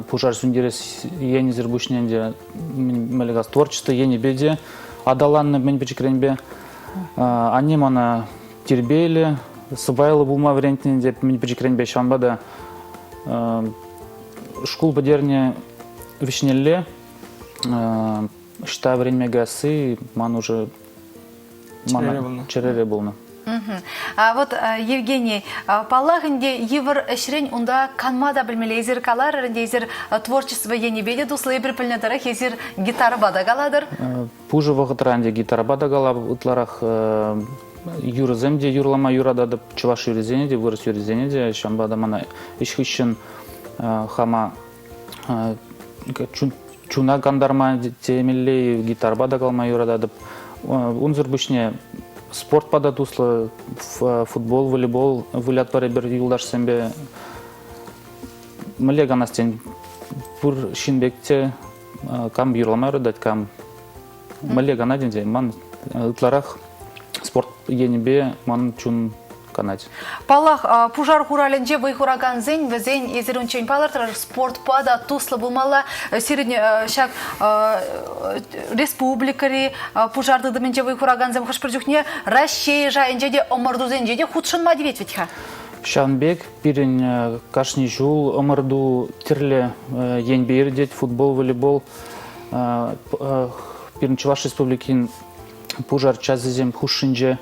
пушар сӳнтерес енӗсӗр пуҫне ӗнтӗ мӗнле творчество енӗпе те аталаннӑ мӗн пӗчӗкренпе. Анне мана тирпейлӗ, сӑпайлӑ пулма вӗрентнӗ ӗнтӗ мӗн пӗчӗкренпе. Ҫавӑнпа та шкул пӗтернӗ вӗҫнелле ӑҫта вӗренме каясси ман уже чӗрере пулнӑ. А вот, Евгений, паллах ӗнтӗ, йывӑр ӗҫрен унта канма та пӗлмелле. Эсир каларӑр ӗнтӗ, эсир творчество енӗпе те туслӑ. Эпир пӗлнӗ тӑрӑх, эсир гитарӑпа та калатӑр. Пушӑ вӑхӑтра ӗнтӗ гитарӑпа та калап. Ытларах юрӑсем те юрлама юрататӑп. Чӑваш юррисене те, вырӑс юррисене те. Ҫавӑнпа та мана ӗҫ хыҫҫӑн хама чуна кантарма темелле гитарпа та калама юрататӑп. Унсӑр пуҫне спортпа та туслӑ, футбол, волейбол вылятпӑр эпир юлташсемпе. Мӗнле канас тен, пур ҫын пек те кам юрлама юратать, кам Мӗнле канать ӗнтӗ? Ман ытларах спорт енӗпе ман чун канать. Паллах, пушар хуралӗнче вӑй хуракансен вӗсен эсир унччен палӑртрӑр, спортпа та туслӑ пулмалла. Сирӗн ҫак республикӑри пушар тытӑмӗнче вӑй хуракансем хӑш-пӗр чухне Раҫҫей шайӗнче те ӑмӑртусенче те хутшӑнма тивет вӗт-ха. Ҫавӑн пек пирӗн кашни ҫул ӑмӑрту тӗрлӗ енпе иртет. Футбол, волейбол, Пирӗн Чӑваш Республикин пушар часӗсем хушшинче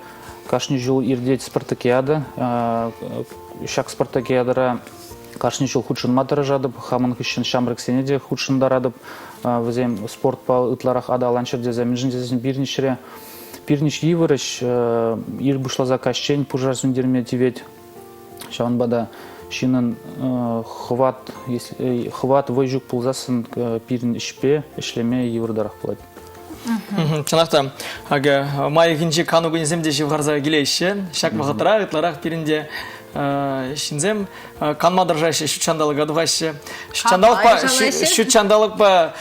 кашни ҫул иртет спартакиада. Ҫак спартакиадӑра кашни ҫул хутшӑнма тӑрӑшатӑп. Хамӑн хыҫҫӑн ҫамрӑксене те хутшӑнтаратӑп. Вӗсем спортпа ытларах аталанччӑр тесе. Мӗншӗн тесен пирӗн ӗҫре пирӗн ӗҫ йывӑр ӗҫ. Ир пуҫласа каҫчен пушар сӳнтерме тивет. Ҫавӑнпа та ҫыннӑн хӑват, хӑват вӑй ҫук пулсассӑн пирӗн ӗҫпе ӗҫлеме йывӑртарах пулать. Чӑнах та, акӑ май уйӑхӗнчи кану кунӗсем те ҫывхарса килеҫҫӗ. Ҫак вӑхӑтра ытларах пирӗн те ҫынсем канма тӑрӑшаҫҫӗ, ҫут ҫанталӑка тухаҫҫӗ. Ҫут ҫанталӑкпа ҫут ҫанталӑкпа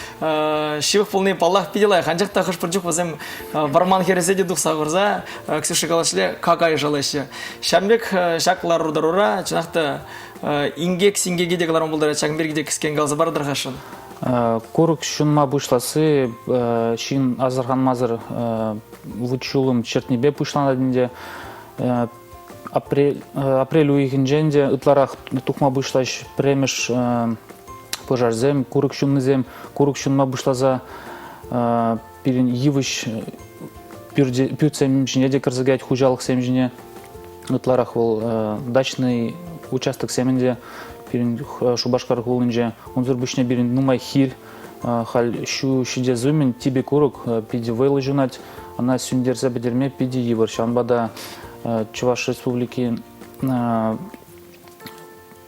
ҫывӑх пулни паллах питӗ лайӑх. Анчах та хӑш-пӗр чух вӗсем вӑрман хӗресе те тухса курса Ксюша калашле какай шалаҫҫӗ. Ҫавӑн пек ҫак лару-тӑрура чӑнах та инкек-синкеке те кӑларма пултарать. Ҫакӑн пирки те кӗскен каласа паратӑр-хашӑн. Курӑк ҫунма пуҫласси ҫын асӑрханмасӑр вут-ҫулӑм чӗртнипе пуҫланать ӗнтӗ. Апрель, апрель уйӑхӗнчен те ытларах тухма пуҫлаҫ пӗрремӗш пушарсем, курӑк ҫуннисем, курӑк ҫунма пуҫласа пирӗн йывӑҫ пӳртсем ҫине те кӗрсе каять, хуҫалӑхсем ҫине. Ытларах вӑл дачный участоксем ӗнтӗ пирӗн Шупашкар хулинче. Унсӑр пуҫне пирӗн нумай хир. Халь ҫу ҫитес умӗн типӗ курӑк питӗ вӑйлӑ ҫунать. Ӑна сӳнтерсе пӗтерме питӗ йывӑр. Ҫавӑнпа та Чӑваш Республикин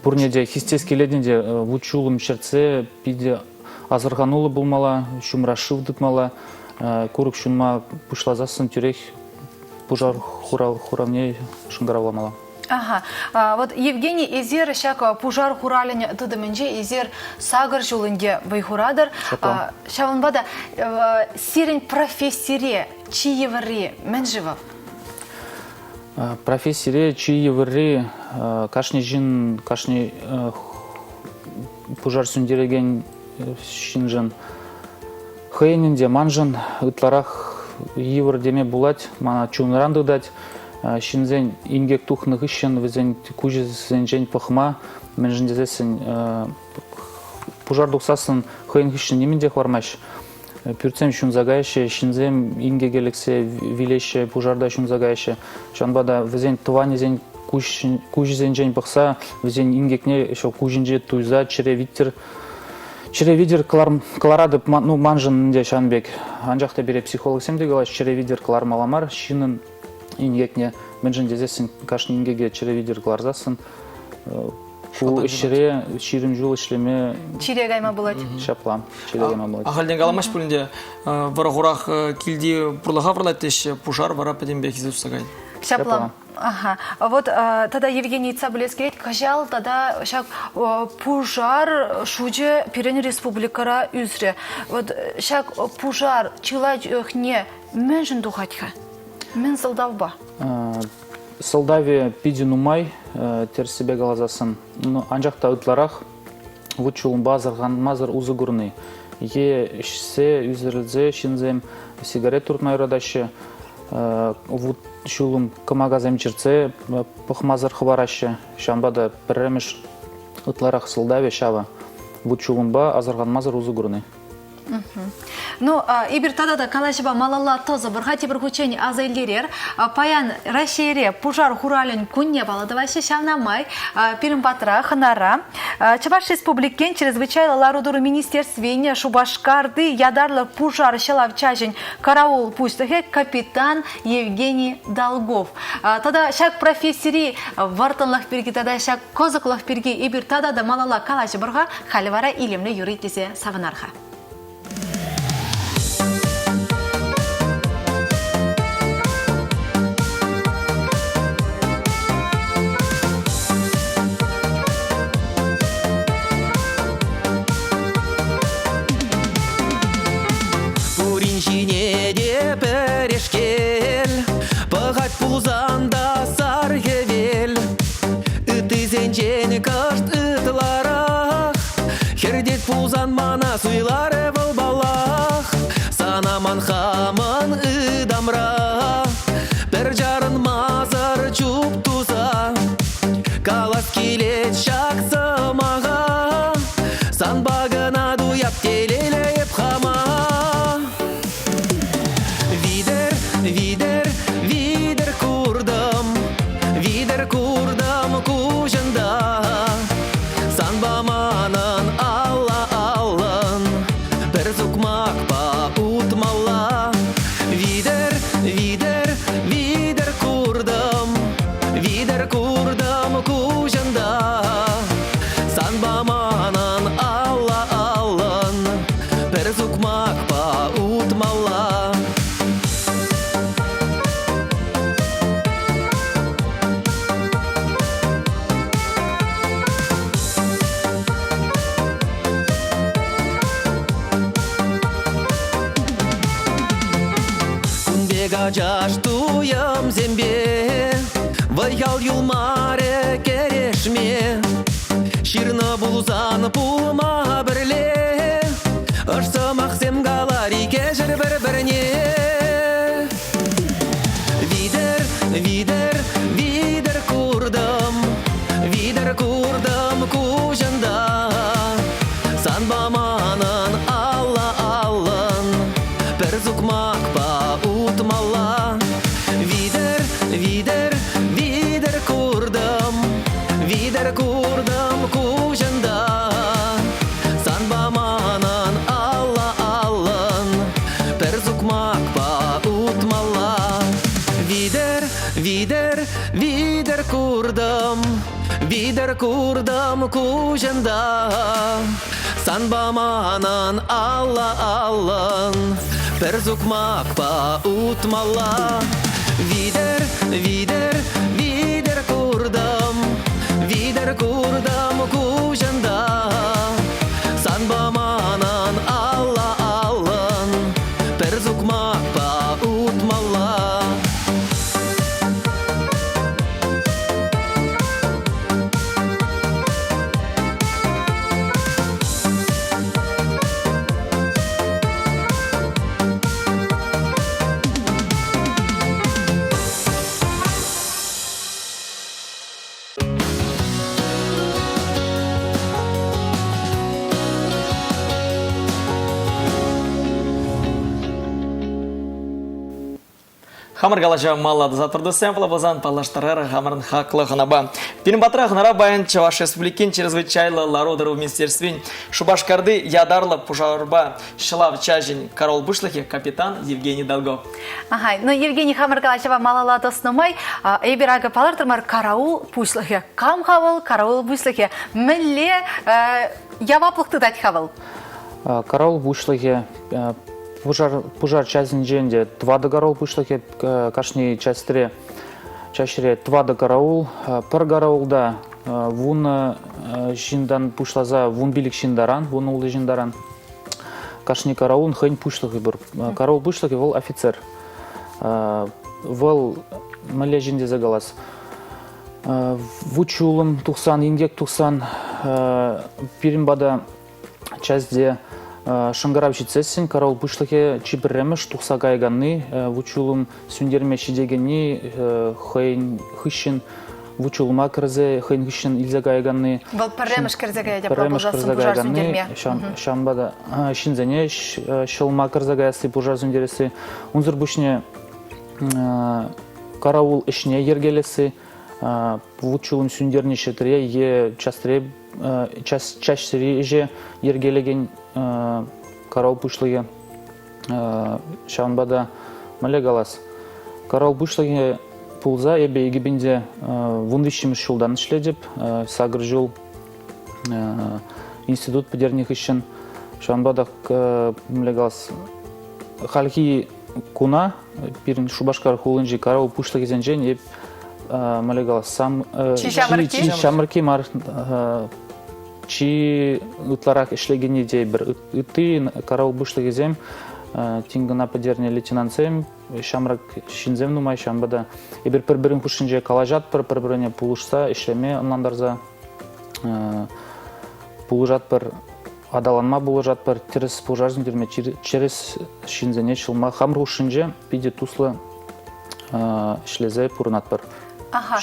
Пурне те хистес килет ӗнтӗ, вут-ҫулӑм чӗртсе питӗ асӑрхануллӑ пулмалла, ҫумра шыв тытмалла. Курӑк ҫунма пуҫласассӑн тӳрех пушар хуравне шӑнкӑравламалла. Ага. Вот, Евгений, эсир ҫак пушар хуралӗн тытӑмӗнче эсир сакӑр ҫул ӗнтӗ вӑй хуратӑр. Ҫавӑнпа та сирӗн профессире чи йывӑрри мӗн-ши вӑл? Профессире чи йывӑрри кашни ҫын, кашни пушар сӳнтерекен ҫыншӑн хӑйӗн ӗнтӗ маншӑн ытларах йывӑр теме пулать, мана чунран тытать. Ҫынсен инкек тухнӑ хыҫҫӑн вӗсен куҫӗсенчен пӑхма, мӗншӗн тесессӗн пушар тухсассӑн хӑйӗн хыҫҫӑн нимӗн те хӑвармасть. Пӳртсем ҫунса каяҫҫӗ, ҫынсем инкеке лексе вилеҫҫӗ, пушарта ҫунса каяҫҫӗ. Ҫавӑнпа та вӗсен тӑванӗсен куҫӗсенчен пӑхса, вӗсен инкекне ҫав куҫӗнче туйса чӗре витӗр чӗре витӗр кӑларатӑп, ну, маншӑн ӗнтӗ ҫавӑн пек. Анчах та пире психологсем те калаҫҫӗ, чӗре витӗр кӑлармалла мар ҫыннӑн инкекне. Мӗншӗн тесессӗн кашни инкеке чӗре витӗр кӑларсассӑн Ку ӗҫре 20 ҫул ӗҫлеме... Чире кайма пулать. Ҫапла, чире кайма пулать. Ахальтен каламасть пулин те, вӑрӑ-хурах килти пурлӑха вӑрлать теҫҫӗ, пушар вара пӗтӗмпех илсе тухса каять. Ҫапла. Ага. Вот тата Евгений ыйтса пӗлес килет, кӑҫал тата ҫак пушар шучӗ пирӗн республикӑра ӳсрӗ. Вот ҫак пушар чылай чухне мӗншӗн тухать-ха? Мӗн сӑлтавпа? Сӑлтавӗ питӗ нумай, тӗрӗссипе каласассӑн. Анчах та ытларах вут-ҫулӑмпа асӑрханмасӑр усӑ курни. Е ӗҫсе, ӳсӗрӗлсе ҫынсем сигарет туртма юратаҫҫӗ, вут-ҫулӑм кӑмакасем чӗртсе пӑхмасӑр хӑвараҫҫӗ. Ҫавӑнпа та пӗрремӗш ытларах сӑлтавӗ ҫавӑ, вут-ҫулӑмпа асӑрханмасӑр усӑ курни. Ну, эпир тата та калаҫӑва малалла тӑсӑпӑр-ха тепӗр хутчен аса илтерер. Паян Раҫҫейре пушар хуралӗн кунне паллӑ тӑваҫҫӗ. Ҫавна май пирӗн патра хӑнара Чӑваш Республикин Чрезвычайлӑ лару-тӑру министерствин Шупашкарти ятарлӑ пушар ҫӑлав чаҫӗн караул пуҫлӑхӗ капитан Евгений Долгов. Тата ҫак профессири вӑрттӑнлӑх пирки тата ҫак кӑсӑклӑх пирки эпир тата та малалла калаҫӑпӑр-ха. Халӗ вара илемлӗ юрӑ итлесе савӑнар-ха. Пурин ҫине те пӗрешкел Пӑхать пулсан та сар хӗвел Ыттисенчен кӑшт ытларах Хӗртет пулсан мана суйларӗ вӑл паллах. Сана ман хамӑн ытамра пӗр чарӑнмасӑр чуп туса калас килет ҫак сӑмаха. Санпа кӑна туяп телейлӗ эп хама. Витӗр, витӗр, витӗр куртӑм, витӗр куртӑм куҫӑнта. Санпа манӑн алла-аллӑн пӗр сукмакпа утмалла. Витӗр, витӗр, витӗр куртӑм, витӗр куртӑм куҫӑнта. Санпа манӑн алла-аллӑн пӗр сукмакпа утмалла. Кун пек ачаш туйӑмсемпе вӑй-хал юлмарӗ кӗрешме. Ҫырнӑ пулсан пулма пӗрле Ӑш сӑмахсем калар икешер пӗр-пӗрне. Витӗр, витӗр, витӗр куртӑм, витӗр куртӑм куҫӑнта. Санпа манӑн алла-аллӑн пӗр сукмакпа утмалла. Витӗр, витӗр, витӗр куртӑм, витӗр куртӑм куҫӑнта. Санпа манӑн алла-аллӑн пӗр сукмакпа утмалла. Витӗр, витӗр, витӗр куртӑм, витӗр куртӑм куҫӑнта. Санпа манӑн алла-аллӑн пӗр сукмакпа утмалла. Витӗр, витӗр, витӗр куртӑм, витӗр куртӑм куҫӑнта. Санпа манӑн алла-аллӑн пӗр сукмакпа утмалла. Хамӑр калаҫӑва малла туса тӑртӑсем пулсан паллаштарар хамӑрӑн хаклӑ хӑнапа. Пирӗн патра хӑнара паян Чӑваш Республикин чрезвычайлӑ лару-тӑру министерствин Шупашкарти ятарлӑ пушарпа ҫӑлав чаҫӗн караул пуҫлӑхӗ капитан Евгений Долгов. Ага, ну Евгений хамӑр калаҫӑва малалла тӑснӑ май эпир акӑ палӑртрӑмӑр караул пуҫлӑхӗ. Кам-ха вӑл караул пуҫлӑхӗ? Мӗнле яваплӑх тытать-ха вӑл? Караул пуҫлӑхӗ пушар, пушар чаҫӗнчен те тӑватӑ караул пуҫлӑхӗ кашни частьре чаҫре тӑватӑ караул. Пӗр караулта вунӑ ҫынтан пуҫласа вунпилӗк ҫын таран, вунултӑ ҫын таран. Кашни караулӑн хӑйӗн пуҫлӑхӗ пур. Караул пуҫлӑхӗ вӑл офицер. Вӑл мӗнле ҫын тесе калас. Вут-ҫулӑм тухсан, инкек тухсан пирӗн пата частьте шӑнкӑрав ҫитсессӗн караул пуҫлӑхӗ чи пӗрремӗш тухса каяканни, вут-ҫулӑм сӳнтерме ҫитекенни хӑйӗн хыҫҫӑн. вут-ҫулӑма кӗрсе хӑйӗн хыҫҫӑн илсе каяканни. Вӑл пӗрремӗш кӗрсе каять апла пулсассӑн пушар сӳнтерме. Ҫавӑнпа та ҫынсене ҫӑлма кӗрсе каясси, пушар сӳнтересси. Унсӑр пуҫне караул ӗҫне йӗркелесси, вут-ҫулӑм сӳнтернӗ ҫӗртре е частре чаҫсӗри ӗҫе йӗркелекен караул пуҫлӑхӗ. Ҫавӑнпа та мӗнле калас, караул пуҫлӑхӗ пулса эпӗ 2013-мӗш ҫултан ӗҫлетӗп, сакӑр ҫул институт пӗтернӗ хыҫҫӑн. Ҫавӑнпа та мӗнле калас, хальхи куна пирӗн Шупашкар хулинчи караул пуҫлӑхӗсенчен эп мӗнле калас, сам чи ҫамрӑкки? Чи ҫамрӑкки мар, чи ытларах ӗҫлекенни тейӗпӗр. Ытти караул пуҫлӑхӗсем тин кӑна пӗтернӗ лейтенантсем, ҫамрӑк ҫынсем нумай, ҫавӑнпа та эпир пӗр-пӗрин хушшинче калаҫатпӑр, пӗр-пӗрне пулӑшса, ӗҫлеме ӑнлантарса пулӑшатпӑр, аталанма пулӑшатпӑр, тӗрӗс пушар сӳнтерме, чӗрӗс ҫынсене ҫӑлма хамӑр хушшинче питӗ туслӑ ӗҫлесе пурӑнатпӑр. Аха.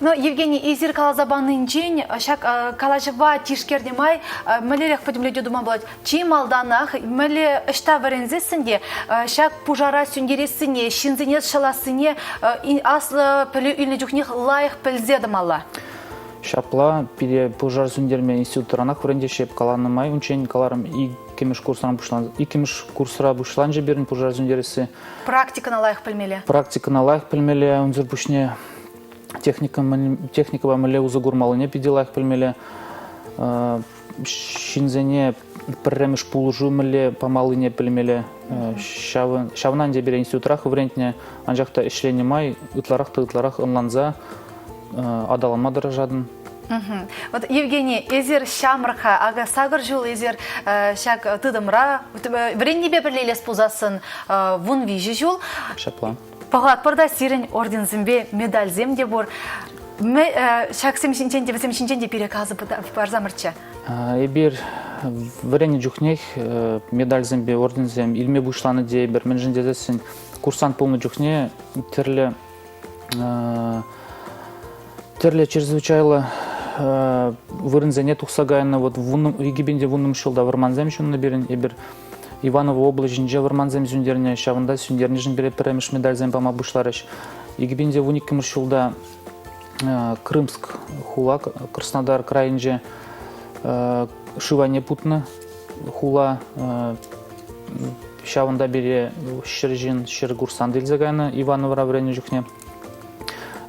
Ну, Евгений, эсир каласа панинчен ҫак калаҫӑва тишкернӗ май мӗнлерех пӗтӗмлетӳ тума пулать? Чи малтанах мӗнле ӑҫта вӗренсессӗн те ҫак пушара сӳнтерессине, ҫынсене ҫӑлассине аслӑ пӗлӳ илнӗ чухнех лайӑх пӗлсе тӑмалла. Ҫапла пире пушар сӳнтерме институтранах вӗрентеҫҫӗ. Эп каланӑ май унччен каларӑм, иккӗмӗш курсран пуҫлан иккӗмӗш курсра пуҫланчӗ пирӗн пушар сӳнтересси. Практикӑна лайӑх пӗлмелле. Практикӑна лайӑх пӗлмелле, унсӑр пуҫне техника, техникӑпа мӗнле усӑ курмаллине питӗ лайӑх пӗлмелле. Ҫынсене пӗрремӗш пулӑшу мӗнле памаллине пӗлмелле. Ҫавна ӗнтӗ пире институтрах вӗрентнӗ, анчах та ӗҫленӗ май ытларах та ытларах ӑнланса аталанма тӑрӑшатӑн. Вот, Евгений, эсир ҫамрӑк-ха, акӑ сакӑр ҫул эсир ҫак тытӑмра вӗреннипе пӗрле илес пулсассӑн 13 ҫул. Ҫапла. Пӑхатпӑр та сирӗн орденсемпе медальсем те пур. Ҫаксем ҫинчен те, вӗсем ҫинчен те пире каласа парсамӑрччӗ. Эпир вӗреннӗ чухнех медальсемпе орденсем илме пуҫланӑ тейӗпӗр. Мӗншӗн тесессӗн курсант пулнӑ чухне тӗрлӗ тӗрлӗ чрезвычайлӑ вырӑнсене тухса кайнӑ. Вот 2010 ҫулта вӑрмансем ҫуннӑ пирӗн. Эпир Иваново облаҫӗнче вӑрмансем сӳнтернӗ. Ҫавӑнта сӳнтернӗшӗн пире пӗрремӗш медальсем пама пуҫларӗҫ. 2012 ҫулта Крымск хула Краснодар крайӗнче шыв айне путнӑ хула. Ҫавӑнта пире ҫӗр ҫын, ҫӗр курсант илсе кайнӑ Ивановӑра вӗреннӗ чухне.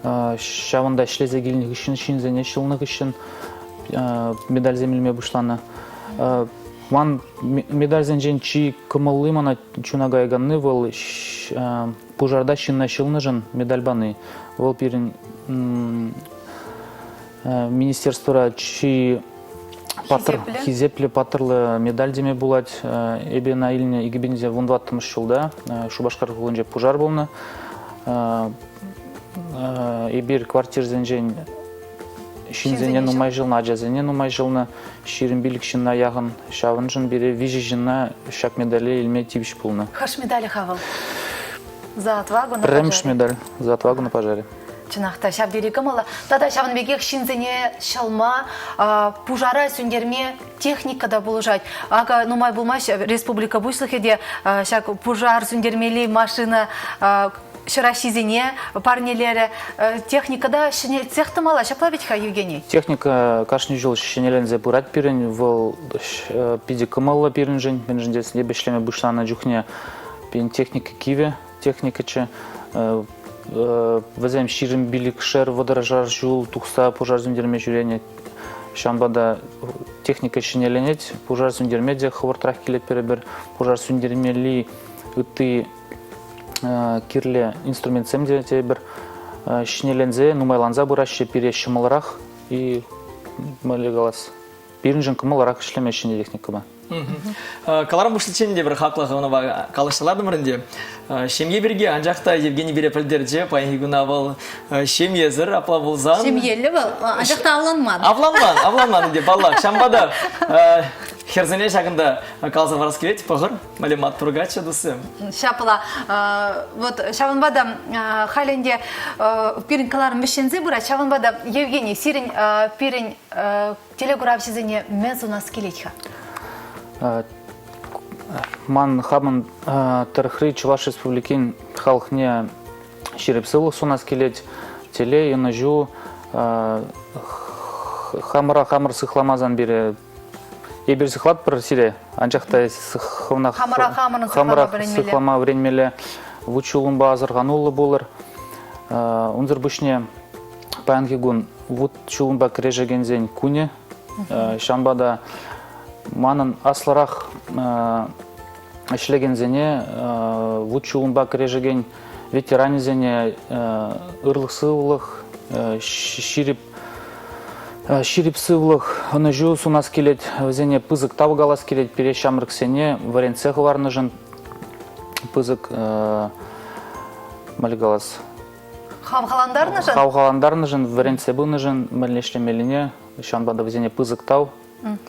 Ҫавӑнта ӗҫлесе килнӗ хыҫҫӑн, ҫынсене ҫӑлнӑ хыҫҫӑн медальсем илме пуҫланӑ. Ман медальсенчен чи кӑмӑлли мана чуна каяканни вӑл пушарта ҫынна ҫӑлнӑшӑн медаль пани. Вӑл пирӗн министерствора чи паттӑр, хисеплӗ паттӑрлӑ медаль теме пулать. Эпӗ ӑна илнӗ 2014 ҫулта Шупашкар хулинче пушар пулнӑ. Эпир квартирсенчен ҫынсене нумай ҫӑлнӑ, ачасене нумай ҫӑлнӑ, 25 ҫынна яхӑн. Ҫавӑншӑн пире виҫӗ ҫынна ҫак медале илме тивӗҫ пулнӑ. Хӑш медалӗ-ха вӑл? За отвагу на Пӗрремӗш медаль «За отвагу на пожаре». Чӑнах та ҫав тери кӑмӑллӑ. Тата ҫавӑн пекех ҫынсене ҫӑлма, пушара сӳнтерме техника та пулӑшать. Акӑ нумай пулмасть республика Пуҫлӑхӗ те ҫак пушар сӳнтермелли машина ҫӑраҫҫисене парнелерӗ. Техника та ҫӗнетсех тӑмалла. Ҫапла вӗт-ха, Евгений? Техника кашни ҫул ҫӗнеленсе пырать пирӗн. Вӑл питӗ кӑмӑллӑ пирӗншӗн. Мӗншӗн тесен эпӗ ӗҫлеме пуҫланӑ чухне пирӗн техника кивӗ техникӑччӗ. Вӗсем 25-шер, вӑтӑршар ҫул тухса пушар сӳнтерме ҫӳренӗ. Ҫавӑнпа та техника ҫӗнеленет, пушар сӳнтерме те хӑвӑртрах килет пӗр-пӗр. Пушар сӳнтермелли ытти кирлӗ инструментсем те тепӗр ҫӗнеленсе, нумайланса пыраҫҫӗ. Пире ҫӑмӑлрах и, мӗнле калас, пирӗншӗн кӑмӑллӑрах ӗҫлеме ҫӗнӗ техникӑпа. Кӑларӑм пуҫличчен те пӗр хаклӑ хӑнапа калаҫса лартӑмӑр ӗнтӗ. Ҫемье пирки, анчах та Евгений пире пӗлтерчӗ, паянхи куна вӑл ҫемьесӗр, апла пулсан... Ҫемьеллӗ вӑл, анчах та авланман. Авланман, авланман ӗнтӗ, паллах. Ҫавӑнпа та. Хӗрсене ҫакӑнта каласа парас килет, пӑхӑр, мӗнле маттур каччӑ туссем. Ҫапла. Вот ҫавӑнпа та халь ӗнтӗ пирӗн кӑларӑм вӗҫленсе пырать. Ҫавӑнпа та, Евгений, сирӗн пирӗн телекуравҫӑсене мӗн сунас килет-ха? Ман хамӑн тӑрӑхри Чӑваш Республикин халӑхне ҫирӗп сывлӑх сунас килет. Телей, ӑнӑҫу, хамӑра хамӑр сыхламасан пире эпир сыхлатпӑр сире, анчах та хӑвна хамӑра хамӑрӑн сыхлама вӗренмелле. Сыхлама вӗренмелле. Вут-ҫулӑмпа асӑрхануллӑ пулӑр. Унсӑр пуҫне паянхи кун вут-ҫулӑмпа кӗрешекенсен кунӗ. Ҫавӑнпа та манӑн аслӑрах ӗҫлекенсене, вут-ҫулӑмпа кӗрешекен ветеранӗсене ырлӑх-сывлӑх, ҫирӗп ҫирӗп сывлӑх, ӑнӑҫу сунас килет. Вӗсене пысӑк тав калас килет пире ҫамрӑксене вӗрентсе хӑварнӑшӑн пысӑк мӗнле калас Хавхалантарнӑшӑн? Хавхалантарнӑшӑн, вӗрентсе пынӑшӑн мӗнле ӗҫлемеллине ҫавӑнпа та вӗсене пысӑк тав.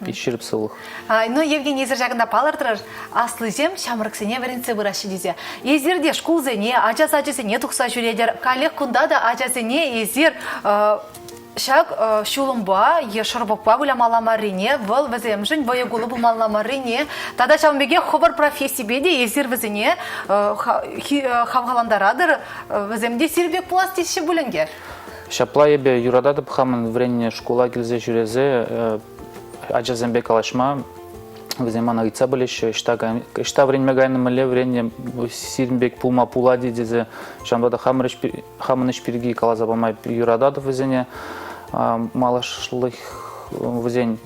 Ҫирӗп сывлӑх. Ну, Евгений, эсир ҫакӑнта палӑртрӑр, аслисем ҫамрӑксене вӗрентсе пыраҫҫӗ тесе. Эсир те шкулсене, ача сачӗсене тухса ҫӳретӗр. Каллех кунта та ачасене эсир ҫак ҫулӑмпа е шӑрпӑкпа вылямалла маррине, вӑл вӗсемшӗн вӑйӑ-кулӑ пулмалла маррине тата ҫавӑн пекех хӑвӑр профессипе те эсир вӗсене хавхалантаратӑр, вӗсем те сир пек пулас теҫҫӗ пуль ӗнтӗ. Ҫапла эпӗ юрататӑп хамӑн вӗреннӗ шкула килсе ҫӳресе ачасемпе калаҫма. Вӗсем мана ыйтса пӗлеҫҫӗ, ӑҫта, ӑҫта вӗренме кайнӑ, мӗнле вӗреннӗ, сирӗн пек пулма пулать-и тесе. Ҫавӑнпа та хамӑр ӗҫ, хамӑн ӗҫ пирки каласа пама юрататӑп вӗсене. Малашлӑх вӗсен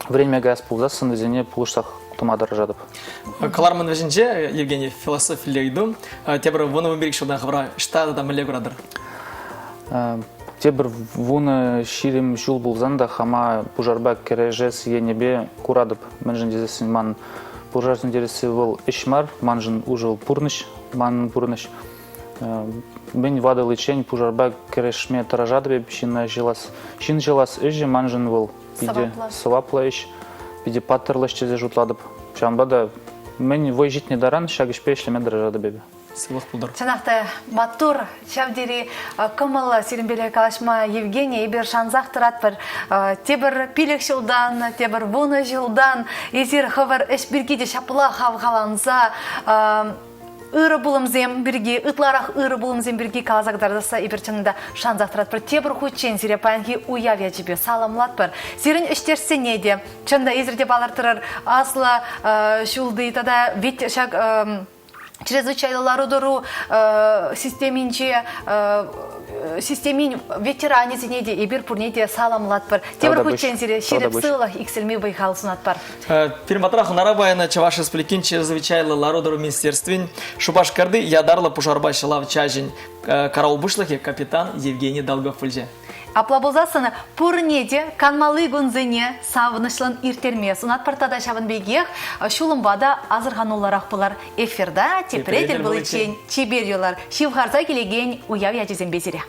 вӗренме каяс пулсассӑн вӗсене пулӑшсах тӑма тӑрӑшатӑп. Кӑларӑмӑн вӗҫӗнче, Евгений, философилле ыйту. Тепӗр вунӑ ҫултан хӑвӑра ӑҫта тата мӗнле куратӑр? Тепӗр 10-20 ҫул пулсан та хама пушарпа кӗрешес енӗпе куратӑп. Мӗншӗн тесессӗн ман пушар сӳнтересси вӑл ӗҫ мар, маншӑн уже пурнӑҫ, манӑн пурнӑҫ. Мӗн ватӑличчен пушарпа кӗрешме тӑрӑшатӑп эп ҫынна ҫӑлас. Ҫын ҫӑлас ӗҫӗ маншӑн вӑл питӗ сӑваплӑ ӗҫ, питӗ паттӑрлӑ ӗҫ тесе шутлатӑп. Ҫавӑнпа та мӗн вӑй ҫитнӗ таран ҫак ӗҫпе ӗҫлеме тӑрӑшатӑп эпӗ. Сывлӑх пултӑр. Чӑнах та маттур, ҫав тери кӑмӑллӑ сирӗнпеле калаҫма, Евгений, эпир шансах тӑратпӑр. Тепӗр пилӗк ҫултан, тепӗр вунӑ ҫултан эсир хӑвӑр ӗҫ пирки те ҫапла хавхаланса ырӑ пулӑмсем пирки, ытларах ырӑ пулӑмсем пирки каласа кӑтартасса эпир чӑн та шансах тӑратпӑр. Тепӗр хутчен сире паянхи уяв ячӗпе саламлатпӑр. Сирӗн ӗҫтешсене те, чӑн та эсир те палӑртрӑр, аслӑ ҫулти тата ведь ҫак чрезвычайлӑ лару-тӑру системинче системин ветеранӗсене те эпир пурне те саламлатпӑр. Тепӗр хутчен сире ҫирӗп сывлӑх, иксӗлми вӑй-хал сунатпӑр. Пирӗн патра хӑнара паян Чӑваш Республикин чрезвычайлӑ лару-тӑру министерствин Шупашкарти ятарлӑ пушарпа ҫӑлав чаҫӗн караул пуҫлӑхӗ капитан Евгений Долгов пулчӗ. Апла пулсассӑн пурне те канмалли кунсене савӑнӑҫлӑн ирттерме сунатпӑр тата ҫавӑн пекех ҫулӑмпа та асӑрхануллӑрах пулар. Эфирта тепре тӗл пуличчен чипер юлар. Ҫывхарса килекен уяв ячӗсемпе сире.